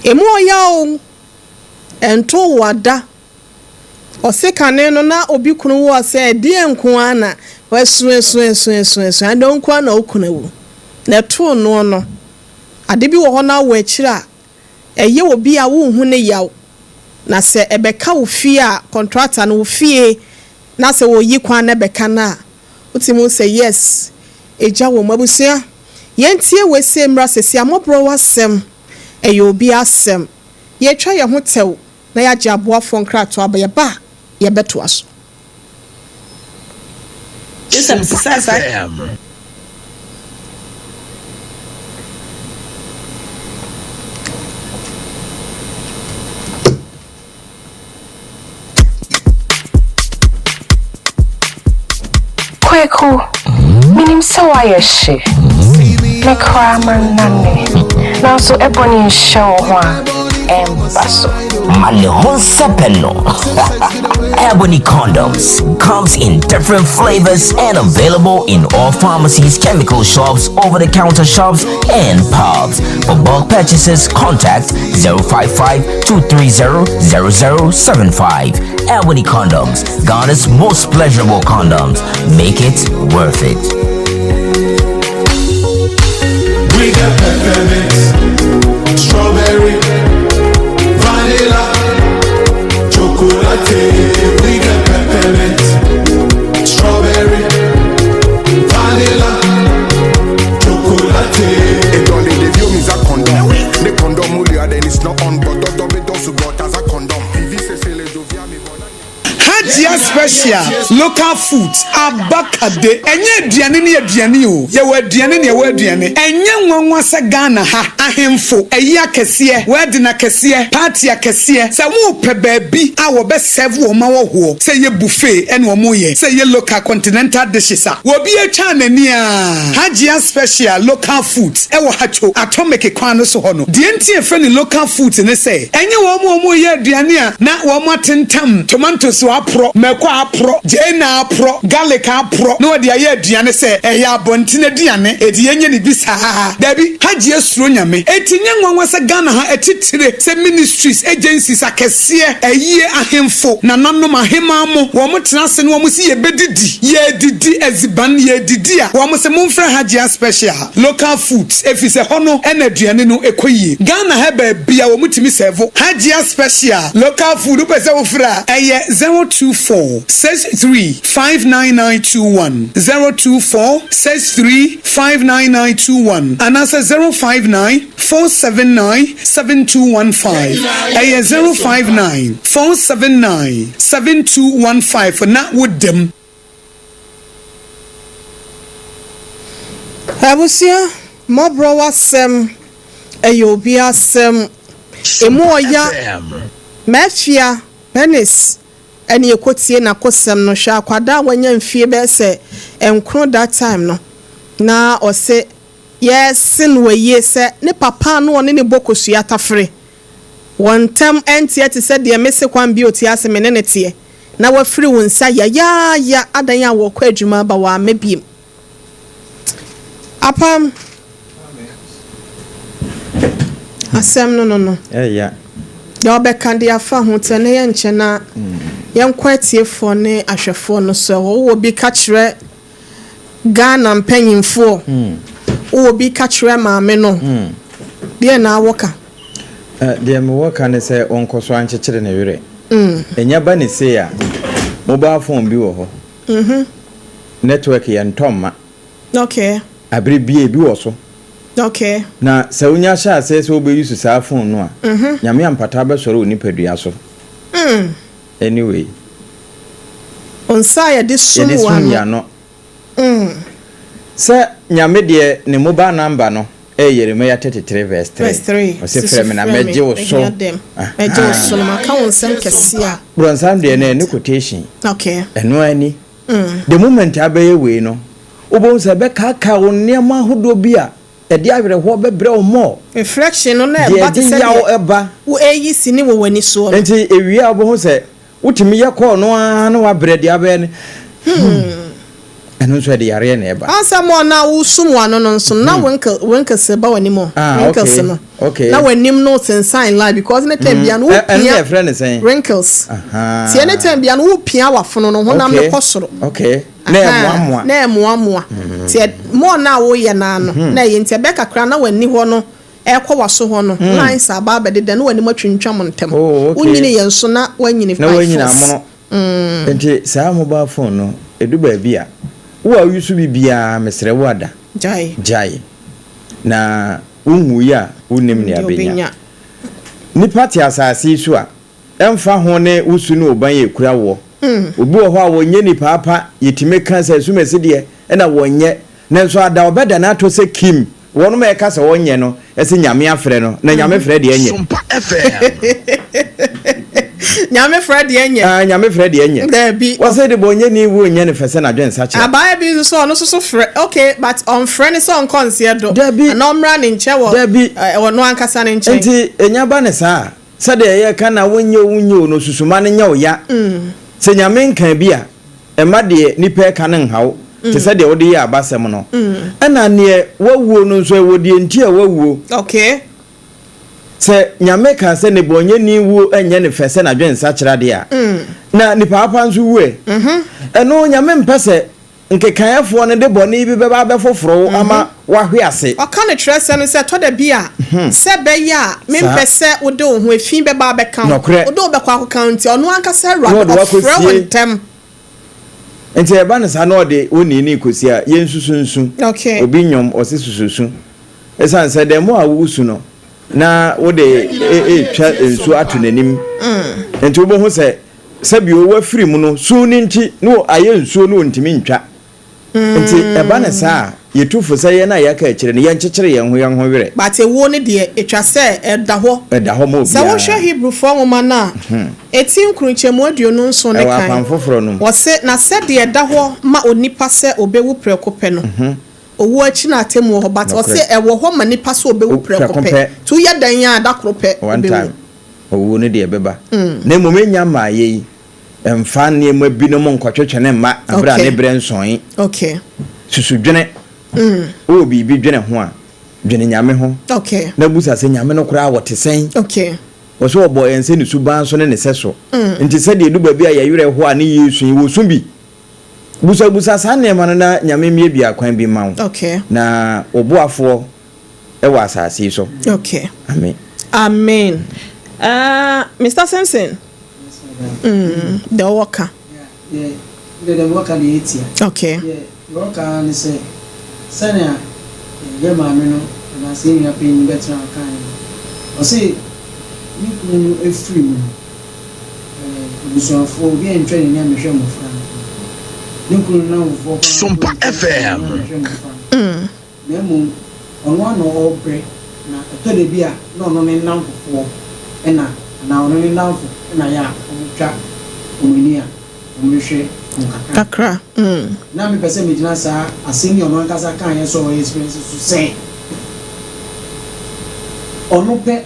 Emu ɔya o, ɛnto wada. Ɔse kane no na obi kunu wɔ sɛ ɛdeɛ nko ara na wasu esu esu esu esu ade nko ara na okunu awu. Na ɛtoo noɔ no, ade bi wɔ hɔ na wɔ akyire a ɛyɛ obi a wonhu ne yaw. Na sɛ ɛbɛka wo fie a contractor no wo fie na sɛ wɔyi kwan na ɛbɛka no a wotumi hu sɛ yes egya wɔ mu. Abusua, yɛntie wei sɛ mmra sɛsi amɔborɔ w'asɛm ɛyɛ obi asɛm. Yɛtwa yɛn ho tɛw na yɛagye aboafoɔ nkratoɔ aba yɛba a yɛbɛtoa so. Sompa FM. Kweku, minim sɛ woayɛ hye. Me koraa mannane. Nanso ɛbɔ ne nhyɛ wo ho a, ɛmba so. Malehon Sepeno. Ebony condoms comes in different flavors and available in all pharmacies, chemical shops, over-the-counter shops, and pubs. For bulk purchases, contact 055-230-0075. Ebony condoms, Ghana's most pleasurable condoms. Make it worth it. We got peppermint, strawberry, vanilla, chocolate. We got peppermint, strawberry, vanilla, chocolate. Edɔle ɖeviwo mi za condom ne condom lia then it's not on but dɔdɔ be dɔ sugbɔ ta za condom vivi sese le dovia mi vɔ na. Hajia Special Local Foods abakade ɛnyɛ aduane ne aduane o yɛwɔ aduane ne ɛwɔ aduane ɛnyɛ nwanwa sɛ Ghana ha ahemfo ɛyi akɛseɛ wedding akɛseɛ party akɛseɛ sɛ wɔpɛ baabi a wɔbɛ serve wɔn ma wɔhoɔ sɛ yɛ buffet ɛna wɔn yɛ sɛ yɛ local continental dishes a wɔbi atwa n'ani a Hajia Special Local Foods ɛwɔ Hatcho Atomic kwan no so hɔ no deɛ nti efɛ ne local foods ne sɛ ɛnyɛ wɔn a wɔn yɛ aduane a na wɔn atentam tomatoes wɔ apo. aporɔ, mako aporɔ, gyeene aporɔ, garlic aporɔ na wɔde ayɛ aduane sɛ ɛyɛ abɔnten aduane enti yɛnyɛ no bi saa. Dabi, Hajia suro Nyame. Enti nyɛ nwanwa sɛ Ghana ha atitire sɛ ministries, agencies akɛseɛ, ayie, ahemfo, nananom, ahemaa mo, wɔn tena ase na wɔn se yɛbɛdidi, yɛredidi adziban, yɛredidi a, wɔn se momfrɛ Hajia special. Local foods efisɛ hɔ no na aduane no kɔ yie. Ghana ha baabia wɔn tumi sɛvo Hajia special local food wopɛ sɛ wofrɛ a ɛyɛ 024 63 59921, 024 63 59921 anaasɛ 059 479 7215. Ɛyɛ 059 479 7215 na woda mu. Abusua mmɔborɔwasɛm ɛyɛ obi asɛm emu ɔya Mafia Bernice ɛne yɛkɔtie nakosɛm no hwɛ akwadaa a wanya mfie bɛyɛ sɛ nkron that time no na ɔse Yɛse no ayie sɛ ne papa a na ɔne no bɔ kosua tafere. Wɔn ntam nteɛ te sɛ deɛ mese Kwan bi ɔte ase me ne no teɛ na wafiri wo nsa yayaaya adan a wɔkɔ adwuma aba wamma biem. Apam asɛm no no no. Ɛya. Deɛ ɔbɛka de afa ho tɛ na yɛnkyɛ na yɛnkɔ atiefoɔ ne ahwɛfoɔ no so. Ɛhɔ wowɔ bi ka kyerɛ Ghana mpanyinfoɔ wowɔ bi ka kyerɛ maame no deɛ na wɔ ka. Deɛ mewɔ ka ne sɛ ɔnkɔ so ankyekyere ne werɛ. Ɛnya ba ne sei a, mobile phone bi wɔ hɔ, network yɛ ntɔ mma. Okay. Abere biara ebi wɔ so. Okay. Na sɛ wonya hyɛ aseɛ sɛ wobɛ use saa phone no a, Nyame ampata bɛsɔre wo nipadua so. Anyway. Nsa a yɛde sum Yɛde sum yɛn ano. Sɛ Nyame deɛ ne mobile number no ɛyɛ Yeremia 33 verse 3. Verse 3. Ɔse Susu frɛ me na frɛ me, mɛgye wo so. mehia dɛm. Mɛgye wo so na maka wo nsɛm kɛseɛ a. Brɔnsam deɛ no ɛne quotation. Okay. Ɛno ara ni. The moment abɛyɛ wei no, wobɛhu sɛ ɛbɛkaakaa wo nneɛma ahodoɔ bi a ɛde awerɛhoɔ bɛbrɛ wo more. Reflection no na Deɛ ɛba te ɛde sɛ yaw deɛ ɛba. wo ɛreyi sini wɔ w'ani soɔ no. Nti ɛwie a wobɛhu sɛ wotumi yɛ call no ara na wabrɛ deɛ abɛyɛ no hmm ɛno nso ɛde yareɛ na ɛba. Ansa mo na wosum w'ano no nso no na wrinkle wrinkles ba w'anim o Ah wrinkles okay no okay. na w'anim no sensan line because ne time bia no Ɛ ɛno na wopia yɛfrɛ no sɛn? wrinkles Ahaa. tie ne time bia no wopia w'afono no honam no Okay kɔ soro. okay na ɛmoamoa. Na ɛmoamoa nti more no a woyɛ no ara no na ɛyɛ nti ɛbɛ kakra na w'ani hɔ no ɛrekɔ w'aso hɔ no lines aba abɛdeda na w'anim atwintwam ntɛm. Oh okay. Wonyini yɛ nso na woanyini Na by woanyini force. amono. Nti saa mobile phone no ɛdu baabi a wo a wo use bi biara mesrɛ wo ada. Gyae. Gyae. Na wonwui a wonnim nea Deɛ bɛnya. wobɛnya. Nnipa te asase yi so a Ɛmfa ho ne wo su ne wo ban a ɛkura woɔ. Obi wɔ hɔ a wɔnyɛ nipa apa, yɛtumi ka sɛ asumasi deɛ na wɔnyɛ, nanso ada ɔbɛdane atɔ sɛ kim, wɔnom a ɛka sɛ ɔnyɛ no sɛ Nyame afrɛ no, na Nyame frɛ deɛ ɛnyɛ. Sompa FM. Nyame frɛ deɛ ɛnyɛ. Ah, Nyame frɛ deɛ ɛnyɛ. Daabi. Wɔsɛ de bɔnyɛni wuo nyɛ no fɛ sɛ n'adwensakyera. Abaayewa bi nso so ɔno nso so frɛ, okay, but ɔmfrɛ no sɛ ɔnkɔ nseɛ do. Daabi. Anaa ɔmmra ne nkyɛn wɔ. Daabi. Ɔno ankasa ne nkyɛn. Nti ɛnya ba no saa a, Sɛdeɛ yɛka na wonyɛ o wonyɛ o no susu ma no nyɛ wo ya. Sɛ Nyame nkaa bi a, mma deɛ nipa ɛka no nha wo, te sɛ deɛ wode yɛɛ abasɛm no. Ɛna neɛ wawuo no nso ɛwɔ deɛ nti a wawuo. Okay. Sɛ Nyame kaa sɛ nebɔnyɛni wuo nyɛ no fɛ sɛ n'adwensakyera deɛ a, na nipa apa nso wu ɛ? Ɛno Nyame mpɛ sɛ Nkekaeɛfoɔ no de bɔne bi bɛba abɛfoforo wo ama woahwe ase. Ɔka no kyerɛsɛm no sɛ, Ɛtɔ da bi a, sɛ ɛbɛyɛ a mempɛ sɛ wode wo ho efi bɛba abɛka wo, Nokorɛ. wode wo bɛkɔ akɔka wo nti, ɔno ankasa Na Awurade, ɔde wo ɔfrɛ wo akɔsie. ntɛm. Nti ɛba no saa na ɔde wo nii no rekɔsie a, yɛnsusu nsu. Okay. Obi nnwom, ɔse susu su. Ɛsiane sɛ the more a wosu no, na wode retwa nsuo ato n'anim. Nti wobɛhu sɛ Sɛbio wafiri mu no, su no nti na ayɛ nsuo no ɔntumi ntwa. Nti ɛba no saa a, yɛtu fo sɛ yɛn a yɛaka akyire no, yɛnkyekyere yɛn ho yɛn ho werɛ. But ewuo no deɛ, etwa sɛ ɛda hɔ. Ɛda hɔ ma Sɛ obiara. wohwɛ Hebrifoɔ nwoma no a, eti nkronkyɛmu 27 Ɛwɔ kan, Apam Foforɔ no mu. wɔse, Na sɛdeɛ ɛda hɔ ma onipa sɛ ɔbɛwu prɛko pɛ no, owuo akyi no atemmuo wɔ hɔ, but Nokorɛ. ɔse ɛwɔ hɔ ma nipa sɛ ɔbɛwu Prɛko prɛko pɛ. pɛ. Nti woyɛ dɛn a, da koro pɛ One wobɛwu. time. Owuo no deɛ ɛbɛba. Na mmom ɛnnya mmaeɛ yi. Mfa nneɛma binom nkɔtwetwe ne mma bere a ne berɛ nsɔe. Susu dwene. Wowɔ biribi dwene ho a, dwene Nyame ho. Na busa sɛ, Nyame no koraa ɔte sɛn? Ɔse ɔbɔɔ yɛn sɛ ne suban so ne ne sɛso. Nti sɛdeɛ ɛdu baabi a yɛn werɛ ho a ne yɛresu yi, wɔsu bi. Busabusa saa nneɛma no na Nyame mmiabia kwan bi mma wo. Na wo boafoɔ wɔ asase yi so. Amen. Amen. Mister Simpson, deɛ ɔwɔ ka. Yeah, deɛ deɛ mewɔ ka deɛ ɛtia. Deɛ mewɔ ka ara ne sɛ, sɛnea yɛn maame no anaasɛ yɛn nua panyin no bɛtena hɔ kaeɛ no, ɔse ne kunu no firi mu no, abusuafoɔ, obi antwa n'ani ammɛhwɛ mmɔfra no. Ne kunu no nnamfofoɔ koraa mpo Sompa antwa n'ani FM. ammɛhwɛ mmɔfra no. Na mmom ɔno ara na ɔrebrɛ, na ɛtɔ da bi a na ɔno ne nnamfofoɔ na, anaa ɔno ne nnamfo na yɛ a wɔtwa wɔn ani a wɔhwehwɛ wɔn kakra. Kakra, mm. Na mepɛ sɛ megyina saa asɛm yi a ɔno ankasa kaeɛ sɛ ɔyɛ experience so sɛ, ɔno pɛ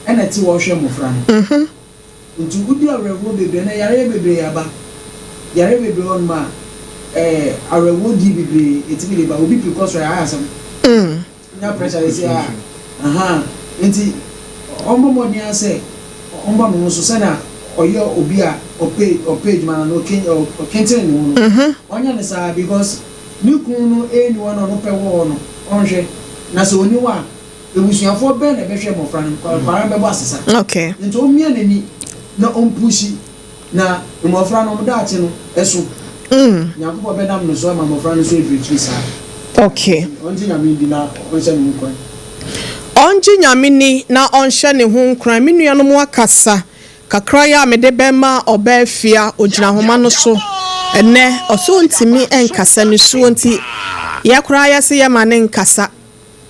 na ɛte hɔ rehwɛ mmɔfra no. Nti wodi awerɛhoɔ bebree ɛnɛ yareɛ bebree aba yareɛ bebree wɔ hɔnom a ɛɛ awerɛhoɔ die bebree ɛtumi de ba obi pii kɔ soro a ayɛ asɛm nya pressure yɛ sɛ a ahaa nti ɔmmɔ mmɔden ara sɛ ɔmmɔ ne ho so sɛnea ɔyɛ obi a ɔpɛ ɔpɛ adwuma no na ɔkentene ne ho no ɔnyɛ no saa because ne kunu no ɛnni hɔ na ɔno pɛ wɔ hɔ no ɔnhwɛ na sɛ ɔnni hɔ a Abusuafoɔ bɛn na ɛbɛhwɛ mmɔfra no? Nkwadaa no bɛbɔ asesa. Nti ɔmmia n'ani na ɔmpushi na mmɔfra no wɔn daakye no ɛso. Nyankopɔn bɛnam no so ama mmɔfra no nso aduru akyiri saa. Nti ɔngye Nyame ndi na ɔnhyɛ ne ho nkuran. Ɔngye Nyame ni na ɔnhyɛ ne ho nkuran. Me nuanom akasa kakra yi a mede bɛma ɔbaa Afia, ɔgyina ahoma no so ɛnnɛ, ɔse ɔntumi nkasa, nisuo nti, yɛ koraa yɛse yɛma no nkasa.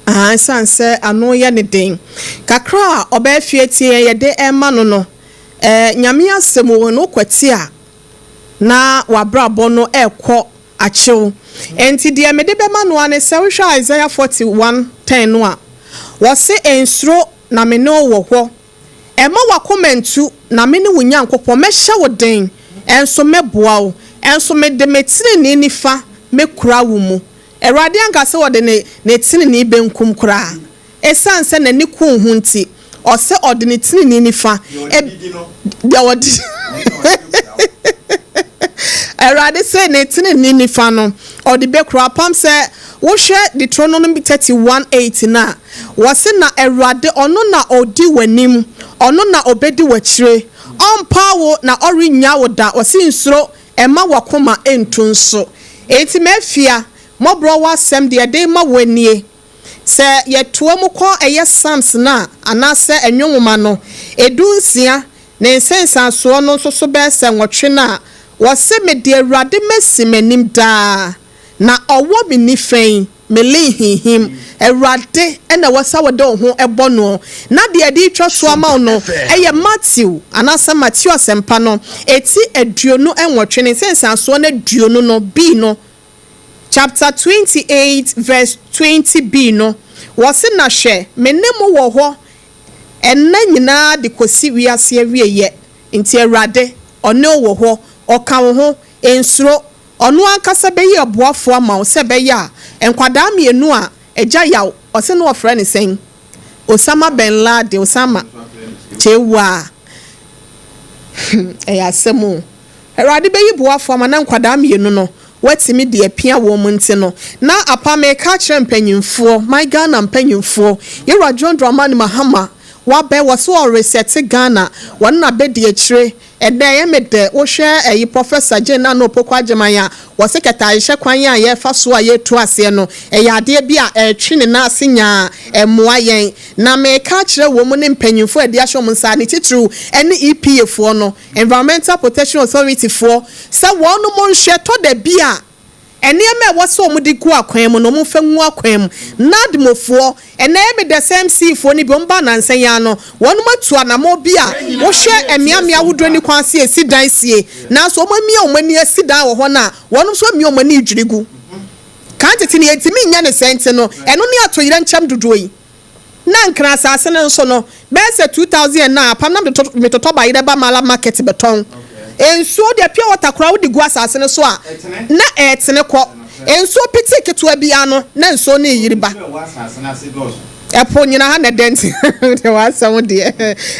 Ahaa, esiane sɛ ano yɛ no den kakra a ɔbaa fie tie yɛn yɛde rema no no, eh, Nyame asɛm o, no kwati a na w'abrabɔ no rekɔ akyew. Enti deɛ mede bɛma no ara ne sɛ, wohwɛ Isaiah 41, 10 no a, wɔse, Nsuro, na me ne wo wɔ hɔ. Mma w'akoma nntu, na mene wo Nyankopɔn, mɛhyɛ wo den, nso mɛboa wo, nso mede me tenenee nifa mɛkura wo mu. Awurade anka sɛ ɔde ne ne tenenee benkum koraa. Esiane sɛ n'ani ku wo ho nti, ɔsɛ ɔde ne tenenee nifa, deɛ ɔde Awurade se ne tenenee nifa no, ɔde bɛkura. Apam sɛ wohwɛ Deuteronomy 31:8 no a, wɔse na Awurade, ɔno na ɔdi w'anim, ɔno na ɔbɛdi w'akyire, ɔmpaw wo na ɔrennya wo da. Ɔse nsuro, Mma w'akoma nntu nso. Enti m'afia, mmɔborɔ w'asɛm deɛ yɛde rema woɔ nie, Sɛ yɛtoa mu kɔ ɛyɛ Psalms no a, anaasɛ Nnwom nwoma no, dunsia, ne nsensansoɔ no nso so bɛyɛ sɛ nwɔtwe no a, wɔse, Mede Awurade masi m'anim daa, na ɔwɔ me nifa yi, Merenhinhim. Awurade na ɛwɔ sɛ wode wo ho bɔ noɔ. Na deɛ yɛde retwa toɔ ama wo no yɛ Mateo anaasɛ Mateo Asɛmpa no ti 28 ne nsensansoɔ no aduonu no bi no, chapter 28 verse 20 bi no, wɔse, Na hwɛ, me ne mo wɔ hɔ nna nyinaa de kɔsi wiase awieɛ. Nti Awurade, ɔne wo wɔ hɔ, ɔka wo ho, nsuro. Ɔno ankasa bɛyɛ ɔboafoɔ ama wo sɛ ɛbɛyɛ a nkwadaa mmienu a agya yaw ɔse na wɔfrɛ no sɛn? Osama Ben Laden, Osama Kyewaa hmm ɛyɛ asɛm o. Awurade bɛyi boafoɔ ama na nkwadaa mmienu no watumi de apia wɔn nti no na apa meka akyerɛ mpanyinfoɔ my Ghana mpanyinfoɔ Yɛwura John Dramani Mahama wabɛ wɔse ɔresɛte Ghana wɔne na bɛdi akyire Ɛnɛ ɛyɛ me dɛ wohwɛ ɛyi Professor Jane Nana Opoku Agyemang a wɔse kɛtɛayehyɛ kwan a yɛrefa so a yɛretu aseɛ no ɛyɛ adeɛ bi a ɛretwe ne nan ase nyaa ɛmmoa yɛn na meka akyerɛ wɔn ne mpanyinfoɔ a ɛde ahyɛ wɔn nsa ne titiriw ɛne EPA foɔ no Environmental Protection Authority foɔ sɛ wɔnom nhwɛ tɔ da bi a Nneɛma a ɛwɔ sɛ wɔde gu akwan mu no, wɔmfa ngu akwan mu. NADMO foɔ, ɛnnɛ ɛyɛ me dɛ sɛ MC foɔ no bi, wɔbaa nnansa yi ara no, wɔnom atu anamɔn bi a wohwɛ mmeammea ahodoɔ nni kwan sɛ yɛsi dan sie, nanso wɔn amia wɔn ani asi dan wɔ hɔ no a, wɔnom nso amia wɔn ani redwiri gu. Kan tete no yɛntumi nyɛ no saa nti no, ɛno ne atoyerɛnkyɛm dodoɔ yi. Na Nkran asase no nso no, bɛyɛ sɛ 2009 apam na metotɔ bayerɛ ba Mallam market bɛtɔn. Nsuo deɛ pure water koraa wode gu asase no so a na ɛretene kɔ. Nsuo petee ketewa biara no na nsuo no reyiri ba. Ɛpo nyina ha na ɛdɛ nti deɛ w'asɛm deɛ.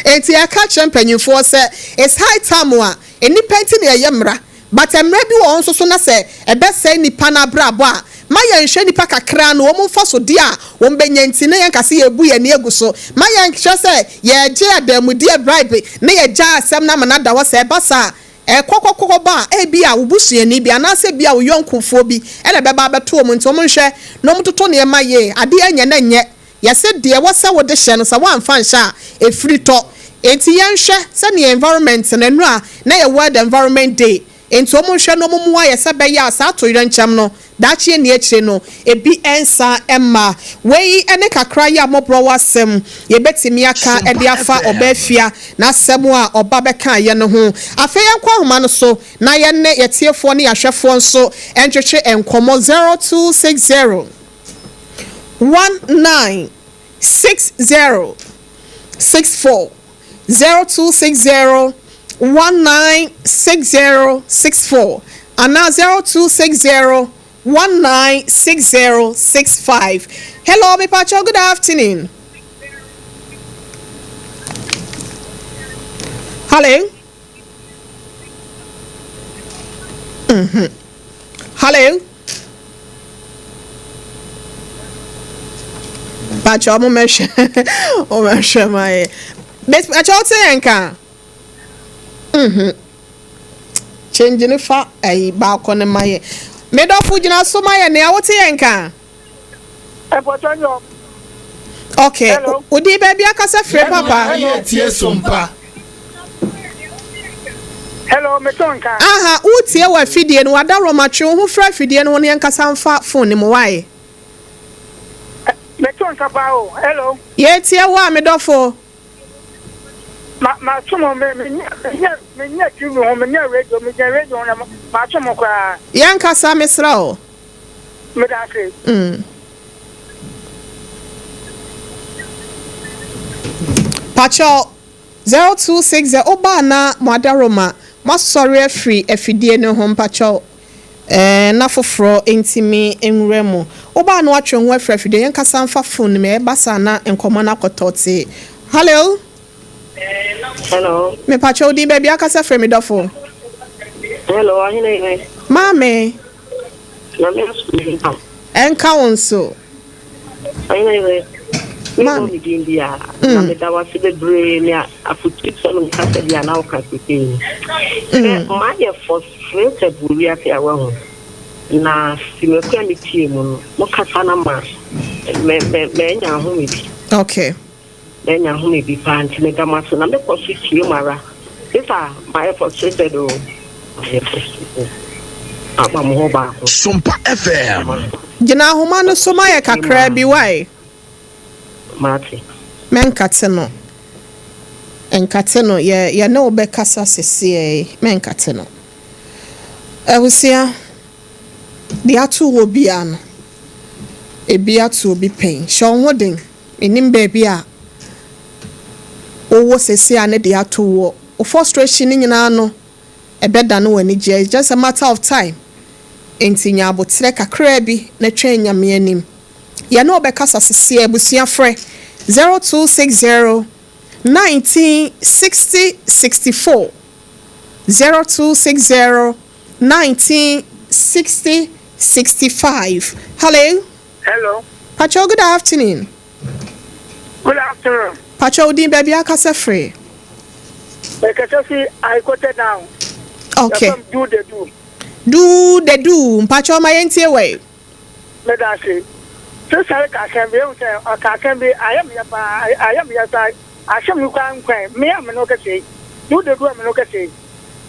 Enti yɛka kyerɛ mpanyinfoɔ sɛ it's high time a nnipa nti na yɛyɛ mmara but mmara bi wɔ hɔ nso so na sɛ ɛbɛsɛe nnipa no abrabɔ a ma yɛnhwɛ nnipa kakra no wɔn mfasodeɛ a wɔn bɛnya nti na yɛnka sɛ yɛrebu yɛn ani agu so. Ma yɛnhwɛ sɛ yɛregye adanmudeɛ bribe na yɛgyaa asɛm no ama no ada hɔ sɛ ɛba saa a Ɛkɔkɔkɔkɔ ba a, ebia wo busuani bi anaasɛ ebia wo yɔnkofoɔ bi na ɛbɛba abɛto wɔn nti wɔnhwɛ na wɔntoto nneɛma yie. Adeɛ nyɛ na nyɛ. Yɛse deɛ ɛwɔ sɛ wode hyɛ no sɛ woamfa anhyɛ a, ɛfiri tɔ. Enti yɛnhwɛ sɛdeɛ environment no, nnora na ɛyɛ World Environment Day, enti wɔnhwɛ na wɔmmoa yɛ sɛ ɛbɛyɛ a saa atoyerɛnkyɛm no Daakye nni akyire no, ebi nsa mma. Wei ne kakra yi a mmɔborɔwa asɛm yɛbɛtumi aka de afa Ɔbaafia n'asɛm a ɔba bɛkaeɛ no ho. Afei yɛnkɔ ahoma no so na yɛne yɛtiefoɔ ne yɛahwɛfoɔ nso ntwetwe nkɔmmɔ 0260 19 60 64 0260 1960 64 anaa 0260 1960 65. Hello, mepakyɛw, good afternoon. Hello. Hello. Pakyɛ ɔmo mɛhwɛ ɔmo mɛhwɛ ma yɛ. Pakyɛ ɔte yɛn ka. Mhm. Change ne fa ayi baako ne ma yɛ. Medɔfo gyina so ma yɛ nea wote yɛn ka. Mpɔtɔ nyɔ. Okay. Hello. Odi baabi akasa firi papa. Yɛ tie sompa. Hello, me to nka. Aha, wotie wɔ afidie no, wada Roma twe wo ho firi afidie no ho na yɛnkasa mfa phone no mu, why? Me to nka paa o. Hello. Yɛtie wo a, me dɔfo. Ma ma to mo me me nya me nya me nya TV ho me nya radio me nya radio ho na ma to mo koraa. Yɛnkasa, mesrɛ wo. Meda ase. Mm. Pakyɛw, 0260 woba a na mo adaworoma moasɔre afiri afidie no ho mpakyɛw eh, na foforɔ ntumi nwura mu. Woba a na woatwe wo ho afiri afidie yɛnkasa mfa phone no mu ɛba saa na nkɔmmɔ no akɔtɔ tee. Hello. Hello. Mepakyɛw wo din baabi akasa firi me dɔfo. Hello, ɔhene yere. Maame. Nyame asomdwe nka wo. Ɛnka wo nso. Ɔhene yere, memmɔ me din biara, na meda wo ase bebree ne afotusɛm ne kasa bi a na woka sesei yi. Sɛ mayɛ frustrated wɔ wiase a wahu, na simako a metie mu no, mo kasa no ma manya ahome bi. Okay. Manya ahome bi paa nti meda mo ase na mɛkɔ so tie mo ara. Sesa mayɛ frustrated o, mayɛ frustrated. Aba mo hɔ baako. Sompa FM. Gyina ahoma no so ma yɛ kakraa bi wai. Mate. Mɛnkate no. Nkate no, yɛ yɛne wo bɛkasa sesiei. Mɛnkate no. Abusua, deɛ ato woɔ biara no, ebi ato obi pɛn. Hyɛ wo ho den. Mennim baabi a wowɔ seesei a ne deɛ ato woɔ. Wo frustration no nyinaa no, ɛbɛdane w'anigyeɛ. It's just a matter of time. Enti nya aboterɛ kakraa bi na twɛn Nyame anim. Yɛne wo bɛkasa seesei. Abusua frɛ 0260 19 60 64, 0260 19 60 65. Hello. Hello. Pacho good afternoon. Good afternoon. Pacho wo din baabi akasa firi. Mekasa fi Aikote down. Okay. Yɛfam do the do. Do the do. Mpacho ma yɛntie wɔ. Meda ase. Sesare ka asɛm bi ehu sɛ ɔka asɛm bi ayɛ me yɛ paa ayɛ me yɛ saa ahyɛ me kura nkwan me a me no kɛse yi do the do a me no kɛse yi.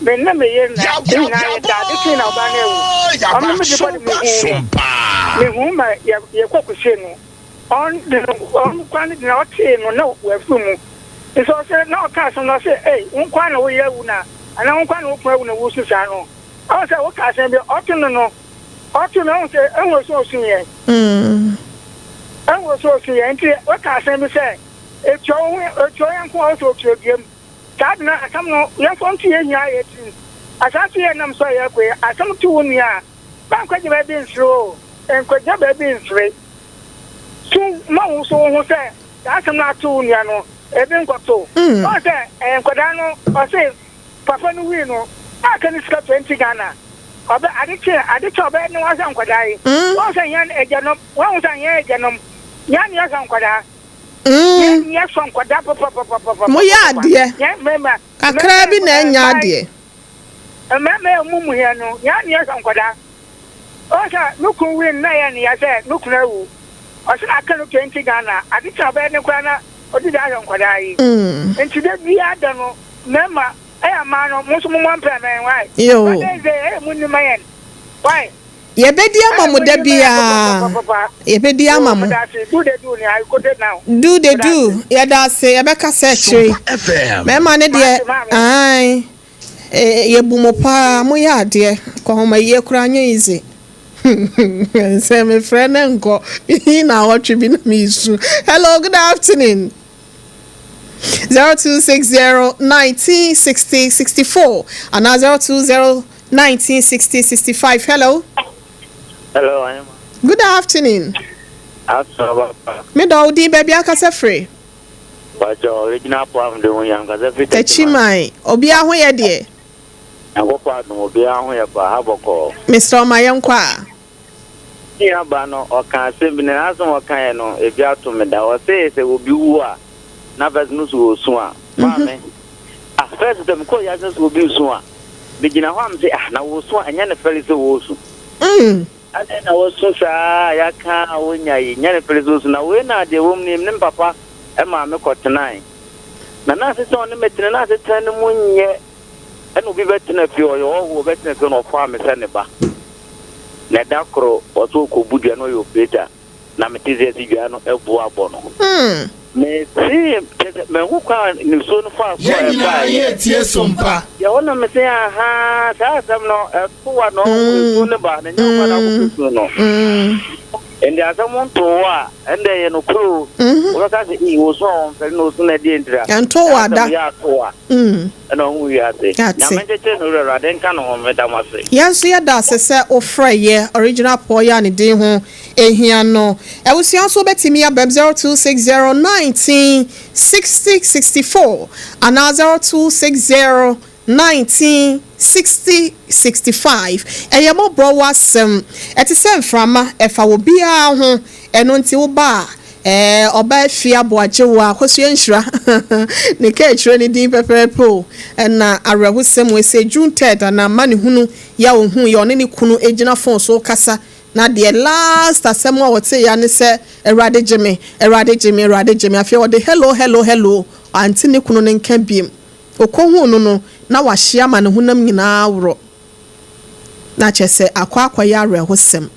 Me ne me yer na hɛn nyina yɛda ade kyee na ɔbaa no ewu. Ɔno medze bɔde muhun no, muhun ma yɛkɔ kosie no. Ɔno de no, ɔno koraa no de na ɔtsee no na oefir mu. Ntsi ɔse, na ɔkaa asɛm no ɔse, Ei, wo nkoaa na wo yer awu na, anaa wo nkoaa na wo kun awu na woresu saa no? Ɔhu sɛ woka asɛm bi, ɔto no no, ɔto no, ehu sɛ, ehu osu a osu yɛ. Ehu osu a osu yɛ. Ntsi woka asɛm bi sɛ, etua wo ho, etua wo nyɛnko a ɔse otua dua mu. Saa de na asɛm no, yɛmfa nto yɛn nyinaa yɛn tirim. Asaase yi a ɛnam so a yɛrekɔ yi, asɛm to wo nua a, mankɔgye baabi mfiri o, nkɔgyina baabi mfiri. So ma wo so wo ho sɛ saa asɛm no ato wo nua no, ebi nkɔto wo. Ɔhu sɛ ɛyɛ nkwadaa no, ɔse papa no wui no, na aka ne sika 20 Ghana. Ɔbɛ ade kye ade kye ɔbɛyɛ ne wahwɛ nkwadaa yi. Wɔn sɛ yɛn agyanom, wɔn sɛ yɛn agyanom, yɛn ne yɛhwɛ nkwadaa. Yɛn ne yɛhwɛ nkwadaa papapapapapa. Moyɛ adeɛ. Yɛn mmarima. Kakraa bi na ɛnyɛ adeɛ. Mmarima a ɔmo mu yɛn no, yɛn ne yɛhwɛ nkwadaa. Ɔhu sɛ me kunu wui no na ɛyɛ ne ya sɛ me kunu awu. Ɔse na aka no 20 Ghana, ade kye a ɔbɛyɛ ne koraa na ɔdi da ahwɛ nkwadaa yi. Nti da biara da no mmarima ɛyɛ mmaa no mo nso mo mmɔ mpae ma yɛn why? Father's Day ɛyɛ mo nni ma yɛn why? Yɛbɛdi ama mo da biara. Yɛbɛdi ama mo. Do the do. Yɛda ase. Yɛbɛkasa akyire. Mmarima no deɛ, ae, yɛbu mo paa. Moyɛ adeɛ. Kɔhoma yie koraa nyɛ easy. Sɛ mefrɛ no nkɔ. Yi na awɔtwe bi na mesu. Hello, good afternoon. 0260 19 60 64 anaa 020 19 60 65. Hello. Hello, I am. Good afternoon. Afternoon. Me dɔ wo din baabi akasa firi. Bajo original poem de ho yam kasa firi. Techiman. Obiara ho yɛ deɛ. Nyankopɔn adom obiara ho yɛ pa ha bɔkɔɔ. Mr. Ɔma yɛn kɔ a. Nua ba no ɔka asɛm bi na n'asɛm ɔka yɛ no ebi ato me da. Ɔse sɛ obi wu a na first no so osu a. Maame. Ah first sɛ mekɔ wiase so obi su a. Megyina hɔ a mese ah na wɔsu a ɛnyɛ ne fɛre sɛ wɔsu. Adɛn na wɔsu saa a yɛaka a wɔnya yi nyɛ ne fɛre sɛ wɔsu na wei na deɛ wɔm nim ne papa maame kɔtenae. Na na ase sɛ ɔne me tena na asetena no mu nyɛ ɛna obi bɛtena fie ɔyɛ ɔho ɔbɛtena fie na ɔfaa me sɛ ne ba. Na ɛda koro ɔsɛ ɔkɔbu dua na ɔyɛ operator na mete sɛ asi dua no abu abɔ no. Mese kyerɛ sɛ mahu kwan a nisuo no faa so a Yɛn nyinaa ɛbaeɛ. yɛretie som pa. Deɛ hɔ na mese ahaa saa asɛm no ɛto wa na ɔho nsuo no ba na ɛnyɛ wo ba na akɔpɛ suo no. Ɛnde asɛm ntoo wo a ɛnde ɛyɛ nokorɛ o. Wobɛka sɛ ii wɔsu a wɔmfɛre na ɔsu no ɛdeɛ ntira. Ɛntoo Saa wa da. asɛm yɛ ato wa ɛna ɔho wiase. Nyame nkyekyere ne werɛ Awurade nka ne ho meda mo ase. Yɛn nso yɛda ase sɛ wofrɛ yɛ Original Paul yɛ a ne din ho hia no. Abusua nso wobɛtumi aba mu 0260 19 60 64 anaa 0260 19 60 65. Ɛyɛ mmɔborɔ wo asɛm. Ɛte sɛ mframa, ɛfa obiara ho. Ɛno nti woba a, ɛɛ ɔbaa fie aboagye wo a, Akosua Nhyira ne ka akyire ne din pɛpɛɛpɛ o. Ɛna awerɛhosɛm wei sɛ June 3rd anaa amanehunu yi a ɔhuiɛ ɔne ne kunu gyina phone so rekasa na deɛ last asɛm a ɔteeɛ ara ne sɛ Awurade gye me, Awurade gye me, Awurade gye me. Afei ɔde hello hello hello ante ne kunu no nka biom. Ɔkɔhuu no no na wahye ama ne honam nyinaa aworɔ. Na kyerɛ sɛ akɔ akɔyɛ awerɛhosɛm.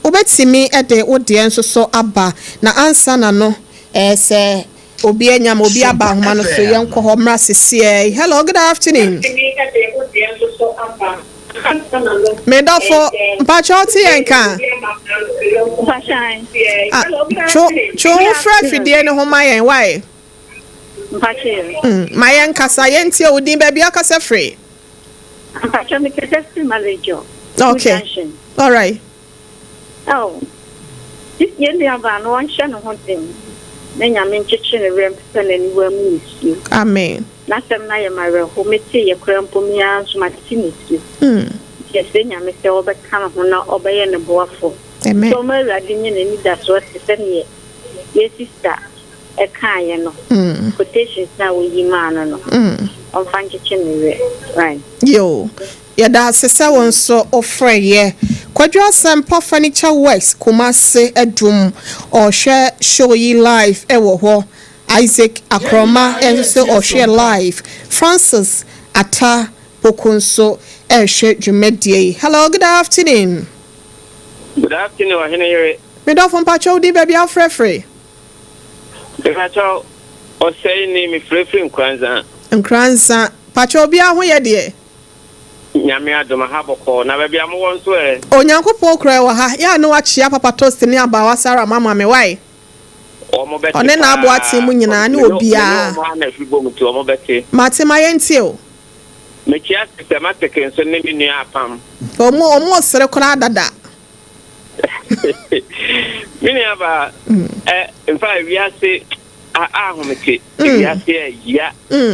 Wobɛtumi de wo deɛ nso so aba na ansa na no ɛɛ sɛ obi anya ma obi aba Sompa ahoma no so FM. yɛnkɔ hɔ mmra sesiɛ. Hello, good afternoon. Me dɔfo, mpakyɛ wote yɛn ka? Ah, two two ho frɛ afidie no ho ma yɛn, why? Ma yɛn kasa, yɛntie wo din, baabi akasa firi. Mpakyɛ me kasa firi Malejo. Okay. All right. Oh. This yɛn nuabaa no ɔnhyɛ ne ho den na Nyame nkyekye ne werɛ mpepa n'aniwa mu nisuo. Amen. N'asɛm no ayɛ me awerɛho mete yɛ koraa mpo me ara nso mate nisuo. Nti yɛsrɛ Nyame sɛ ɔbɛka ne ho na ɔbɛyɛ ne boafo. Amen. Sɛ ɔma Awurade nye n'anidasoɔ te sɛ neɛ yɛ sister ɛkaeɛ no. Quotations no a woyi maa no no. Ɔmfa nkyekye ne werɛ. Right. Yoo. Yɛda ase sɛ wo nso wofrɛ yɛ. Kwadwo Asɛmpa Furniture Works Kumasi Adum ɔrehwɛ show yi live wɔ hɔ. Isaac Akoroma nso ɔrehwɛ live. Francis Atta Poku nso rehwɛ dwumadie yi. Hello, good afternoon. Good afternoon, ɔhene yere. Me dɔfo mpakyɛw wo din baabi a wofrɛfrɛ? Mepakyɛw, ɔsɛe ni mefrɛfrɛ Nkoranza. Nkoranza. Pakyɛw obiara ho yɛ deɛ? Nyame adom, aha bɔkɔɔ. Na baabi a mowɔ nso ɛ? Onyankopɔn kura wɔ ha. Yɛ a ne wakyea Papa Toast ne Abaawa Sarah mama me wai? Wɔn bɛte Ɔne n'aboa paa. team nyinaa ne Me ne obiara. wɔn ara na ɛfi bom nti wɔn bɛte. Mate ma yɛntie o. Mekyia Systematic nso ne me nua Apam. Ɔmo ɔmo sere koraa dada. Me nua baa, ɛ nfa wiase a ahomete, wiase ɛya,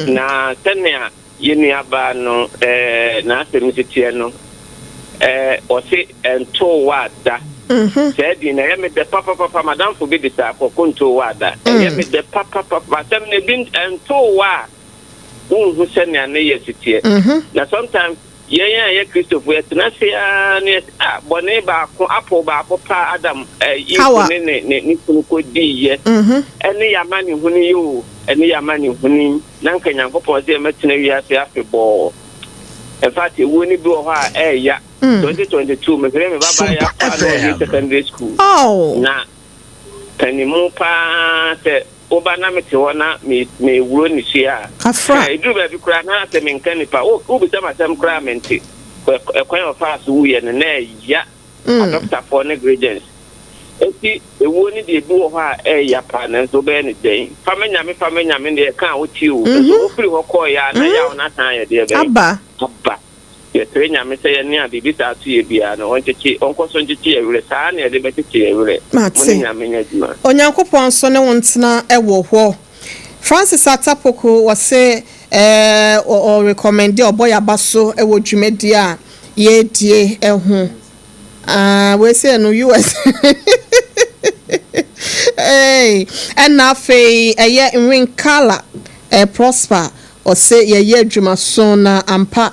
na sɛnea yɛn nua baa no ɛɛ n'asɛm si teɛ no, ɛɛ ɔse ɛntoo wa da. Saa din no ɛyɛ me dɛ papapapa, madamfo bi de saa kɔkɔ ntoo wa da. Ɛyɛ me dɛ papapapa, asɛm no ebi ɛntoo wa a, wonhu sɛnea ne yɛ si teɛ. Na sometimes yɛn a yɛ Kristofo yɛtena ase ara na yɛsɛ ah bɔne baako apple baako paa Adam Eve ne ne ne ne kunu kɔdiiɛ ɛne yɛama ne hunu yi o, ɛne yɛama ne hunu na nka Nyankopɔn sɛ yɛmɛtena wiase afebɔɔ. In fact ewuo no bi wɔ hɔ a ɛɛya. 2022 mehwere me babaa yɛ akɔ a na ɔwie secondary school. Na panimu paa sɛ woba na mete hɔ na mewuro ne sua a, ɛduru baabi koraa na sɛ menka nipa, wobisa me asɛm koraa mente. Ɛkwan a ɔfaa so wuiɛ no na ɛya adɔktafoɔ ne gregents. Enti ewuo no deɛ ebi wɔ hɔ a ɛya paa, nanso wobɛyɛ no dɛn? Fa ma Nyame, fa ma Nyame deɛ ɛka a wote o. Nso wofiri hɔ kɔeɛ a na yaw no asan ayɛ deɛ bɛn? Aba. Aba. Yɛsrɛ Nyame sɛ yɛne a biribi saa to yɛ biara no, ɔnkyekye, ɔnkɔ so nkyekye yɛ werɛ, saa ara na yɛde bɛkyekye yɛ werɛ. Mo Mate. ne Nyame nyɛ adwuma. Onyankopɔn nso ne wo ntena wɔ hɔ. Francis Atta Poku ɔse ɛɛ ɔ recommende ɔbɔ yaba so wɔ dwumadie a yɛredie ho. Ah wei sei no US Eei ɛna afei ɛyɛ Nwinkala eh, Prosper ɔse yɛyɛ adwumaso na ampa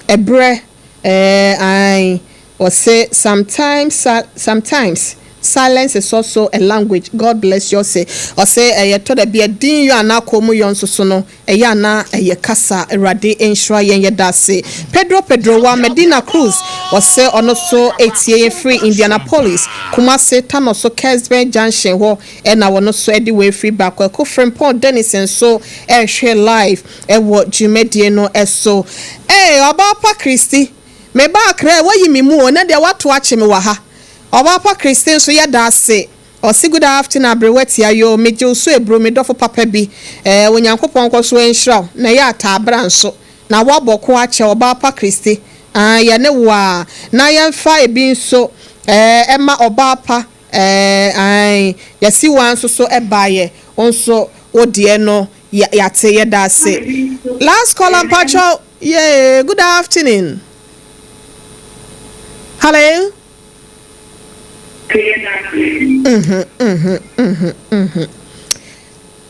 ɛbrɛ eh, ae ɔse sometimes sometimes silence is also a language God bless you ɔse ɔse ɛyɛ tɔ da bi ɛdin yɔ anaa kɔn mu yɔ nso so no Ɛyɛ a na ɛyɛ kasa. Awurade nhyira yɛn yɛda ase. Pedro Pedrowa Medina Cruz ɔsɛ ɔno so ɛtie yɛn firi Indianapolis, Kumasi, Tanoso Kesben Junction hɔ ɛna ɔno so ɛde wei firi ba. Kwaku Frimpong Dennis nso ɛrehwɛ live ɛwɔ dwumadie no ɛso. Ee Ɔbaa pa Christy, me ba Accra wayi me mu o, ɛnɛ deɛ wato akye me wɔ ha. Ɔbaa pa Christy nso yɛda ase. Ɔse good afternoon abrewa tia yoo megye wo so ebro me dɔfo papa bi eh Onyankopɔn nkɔ so nhyira wo na ɛyɛ ataa bra nso na woabɔ ko akyɛ ɔbaa pa Christy ah yɛne wo aa na yɛmfa ebi nso eh ɛma ɔbaa pa eh ae yɛse wo aa nso so ɛbaeɛ wo nso wo deɛ no yɛate yɛda ase last caller mpakyɛw yee good afternoon hello.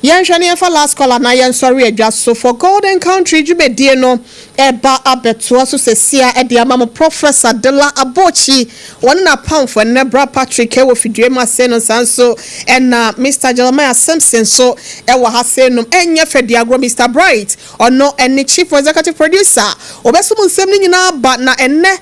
Yɛnhwɛ na yɛmfa last caller na yɛnsɔre adwa so for Golden Country dwumadie no ɛba abɛtoa so sɛsia ɛde ama mo Professor Dela Abochi wɔne n'apamfo ɛnɛ Bra Patrick ɛwɔ fidua mu ase no saa nso ɛna Mister Jeremiah Simpson nso ɛwɔ ha se nom ɛnyɛ fɛ di agorɔ Mister Bright ɔno ɛne Chief Executive Producer ɔbɛso mo nsɛm no nyinaa ba na ɛnɛ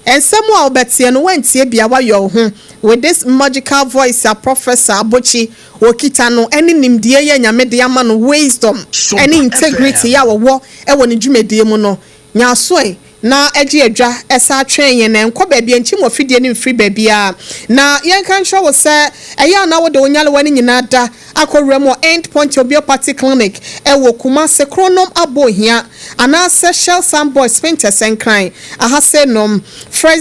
Nsɛm a wobɛteɛ no woantie bia woayɔ wo ho with this magical voice a Professor Abokyi okita no ɛne nimdeɛ yi a Nyame de ama no wisdom ɛne integrity yi a ɔwɔ wɔ ne dwumadie mu no nya aso ɛ na gye adwa san twɛn yɛn na ɛnkɔ baabi ɛnkyim wɔ fidie no mfiri baabiara na yɛnka nkyerɛ wo sɛ ɛyɛ a na wode wo nyarewa no nyinaa da akɔ wuram wɔ End Point Homeopathy Clinic wɔ Kumasi, Kronom Abohia anaasɛ Shell Sandboy Spintex Nkran ahase nom. Frɛ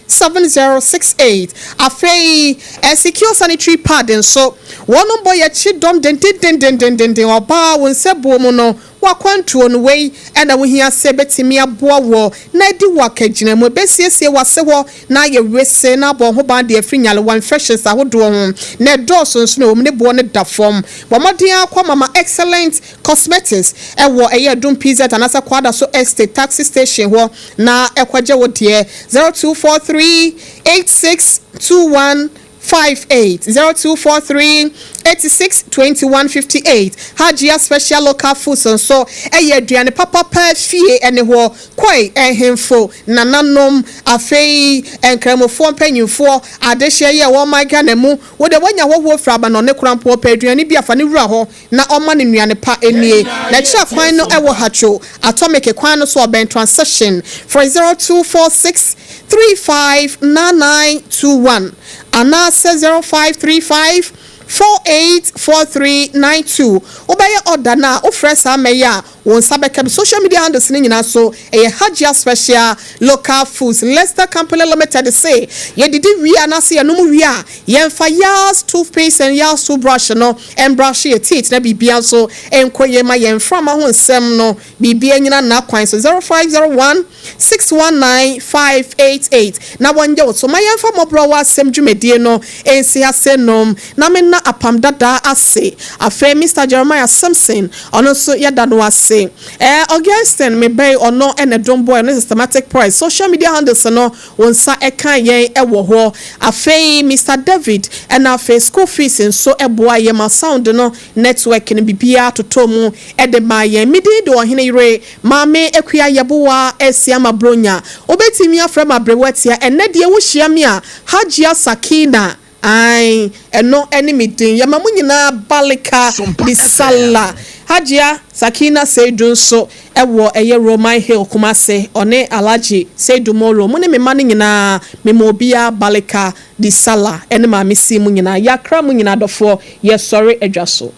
0244867068. Afei Secure Sanitary Pad nso, wɔnom bɔ yɛn akyi dɔm dendendendendenden ɔbaa wo nsa buo mu no W'akwantuo no, wei na wohia sɛ ɛbɛtumi aboa woɔ na adi wo akagyina mu. Ɛbɛsiesie w'ase hɔ na ayɛ wesee na abɔ wo ho ban de afiri nyarewa, infections, ahodoɔ ho. Na ɛdɔɔso nso na ɛwɔ mu, ne boɔ no da fam. Bɔ mmɔden ara kɔ Mama Excellent Cosmetics wɔ ɛyɛ Adum PZ anaasɛ Kwadaso Estate Taxi Station hɔ na kɔgye wo deɛ. 0243 86 21 58 0243 86 21 58 Hajia Special Local Foods nso yɛ aduane papa paa fie ne hɔ kɔe nhemfo, nananom, afei Nkramofoɔ mpanyinfoɔ, adehyeɛ yɛ wɔ ɔman Ghana mu. Wo deɛ woanya hɔhoɔ firi amanɔne koraa mpo ɔpɛ aduane bi a fa no wura hɔ na ɔma no nnuane pa nie. N'akyira kwan no wɔ Hatcho Atomic kwan no so ɔbɛn Transition. Frɛ 0246 35 9921 anaasɛ 0535. 484392. Wobɛyɛ order no a, wofrɛ saa mma yi a, wo nsa bɛka bi. Social media handles no nyinaa so, ɛyɛ Hajia Special Local Foods Leicester Company Limited se yɛdidi wie anaasɛ yɛnom wie a, yɛmfa Yars toothpaste and Yars toothbrush no mbrushe yɛ teeth na biribiara nso nkɔ yie ma yɛn mframa ho nsɛm no biribiara nyina n'akwan so 0501 619 588 na wɔnyɛ wo so ma yɛmfa mmɔborɔwa asɛm dwumadie no nsi ha sɛ nom na menna apam dadaa ase. Afei Mister Jeremiah Simpson, ɔno nso yɛda no ase. Eh, Augustine Mebɛi, ɔno na ɛdom boy, ɔno Systematic Press. Social media handles no, wo nsa ka yɛn wɔ hɔ. Afei Mister David, ɛna afei school fees nso boa yɛn ma sound no, network no, biribiara totɔ mu de ma yɛn. Me din de Ɔhene Yere, Maame Akua Yeboah Asiamah Bronya. Wobɛtumi afrɛ me Aberewa Tia. Ɛnnɛ deɛ wohyia me a, Hajia Sakina. Ae, ɛno ne me din. Yɛma mo nyinaa Balika di Sallah. Hajia Sakina Seidu nso wɔ ɛyɛ Roman Hill, Kumasi. Ɔne Alhaji Seidu Moro. Mo ne me mma no nyinaa, mema obiara Balika di Sallah ne Maame Si mo nyinaa. Yɛakra mo nyinaa adɔfoɔ. Yɛsɔre adwa so.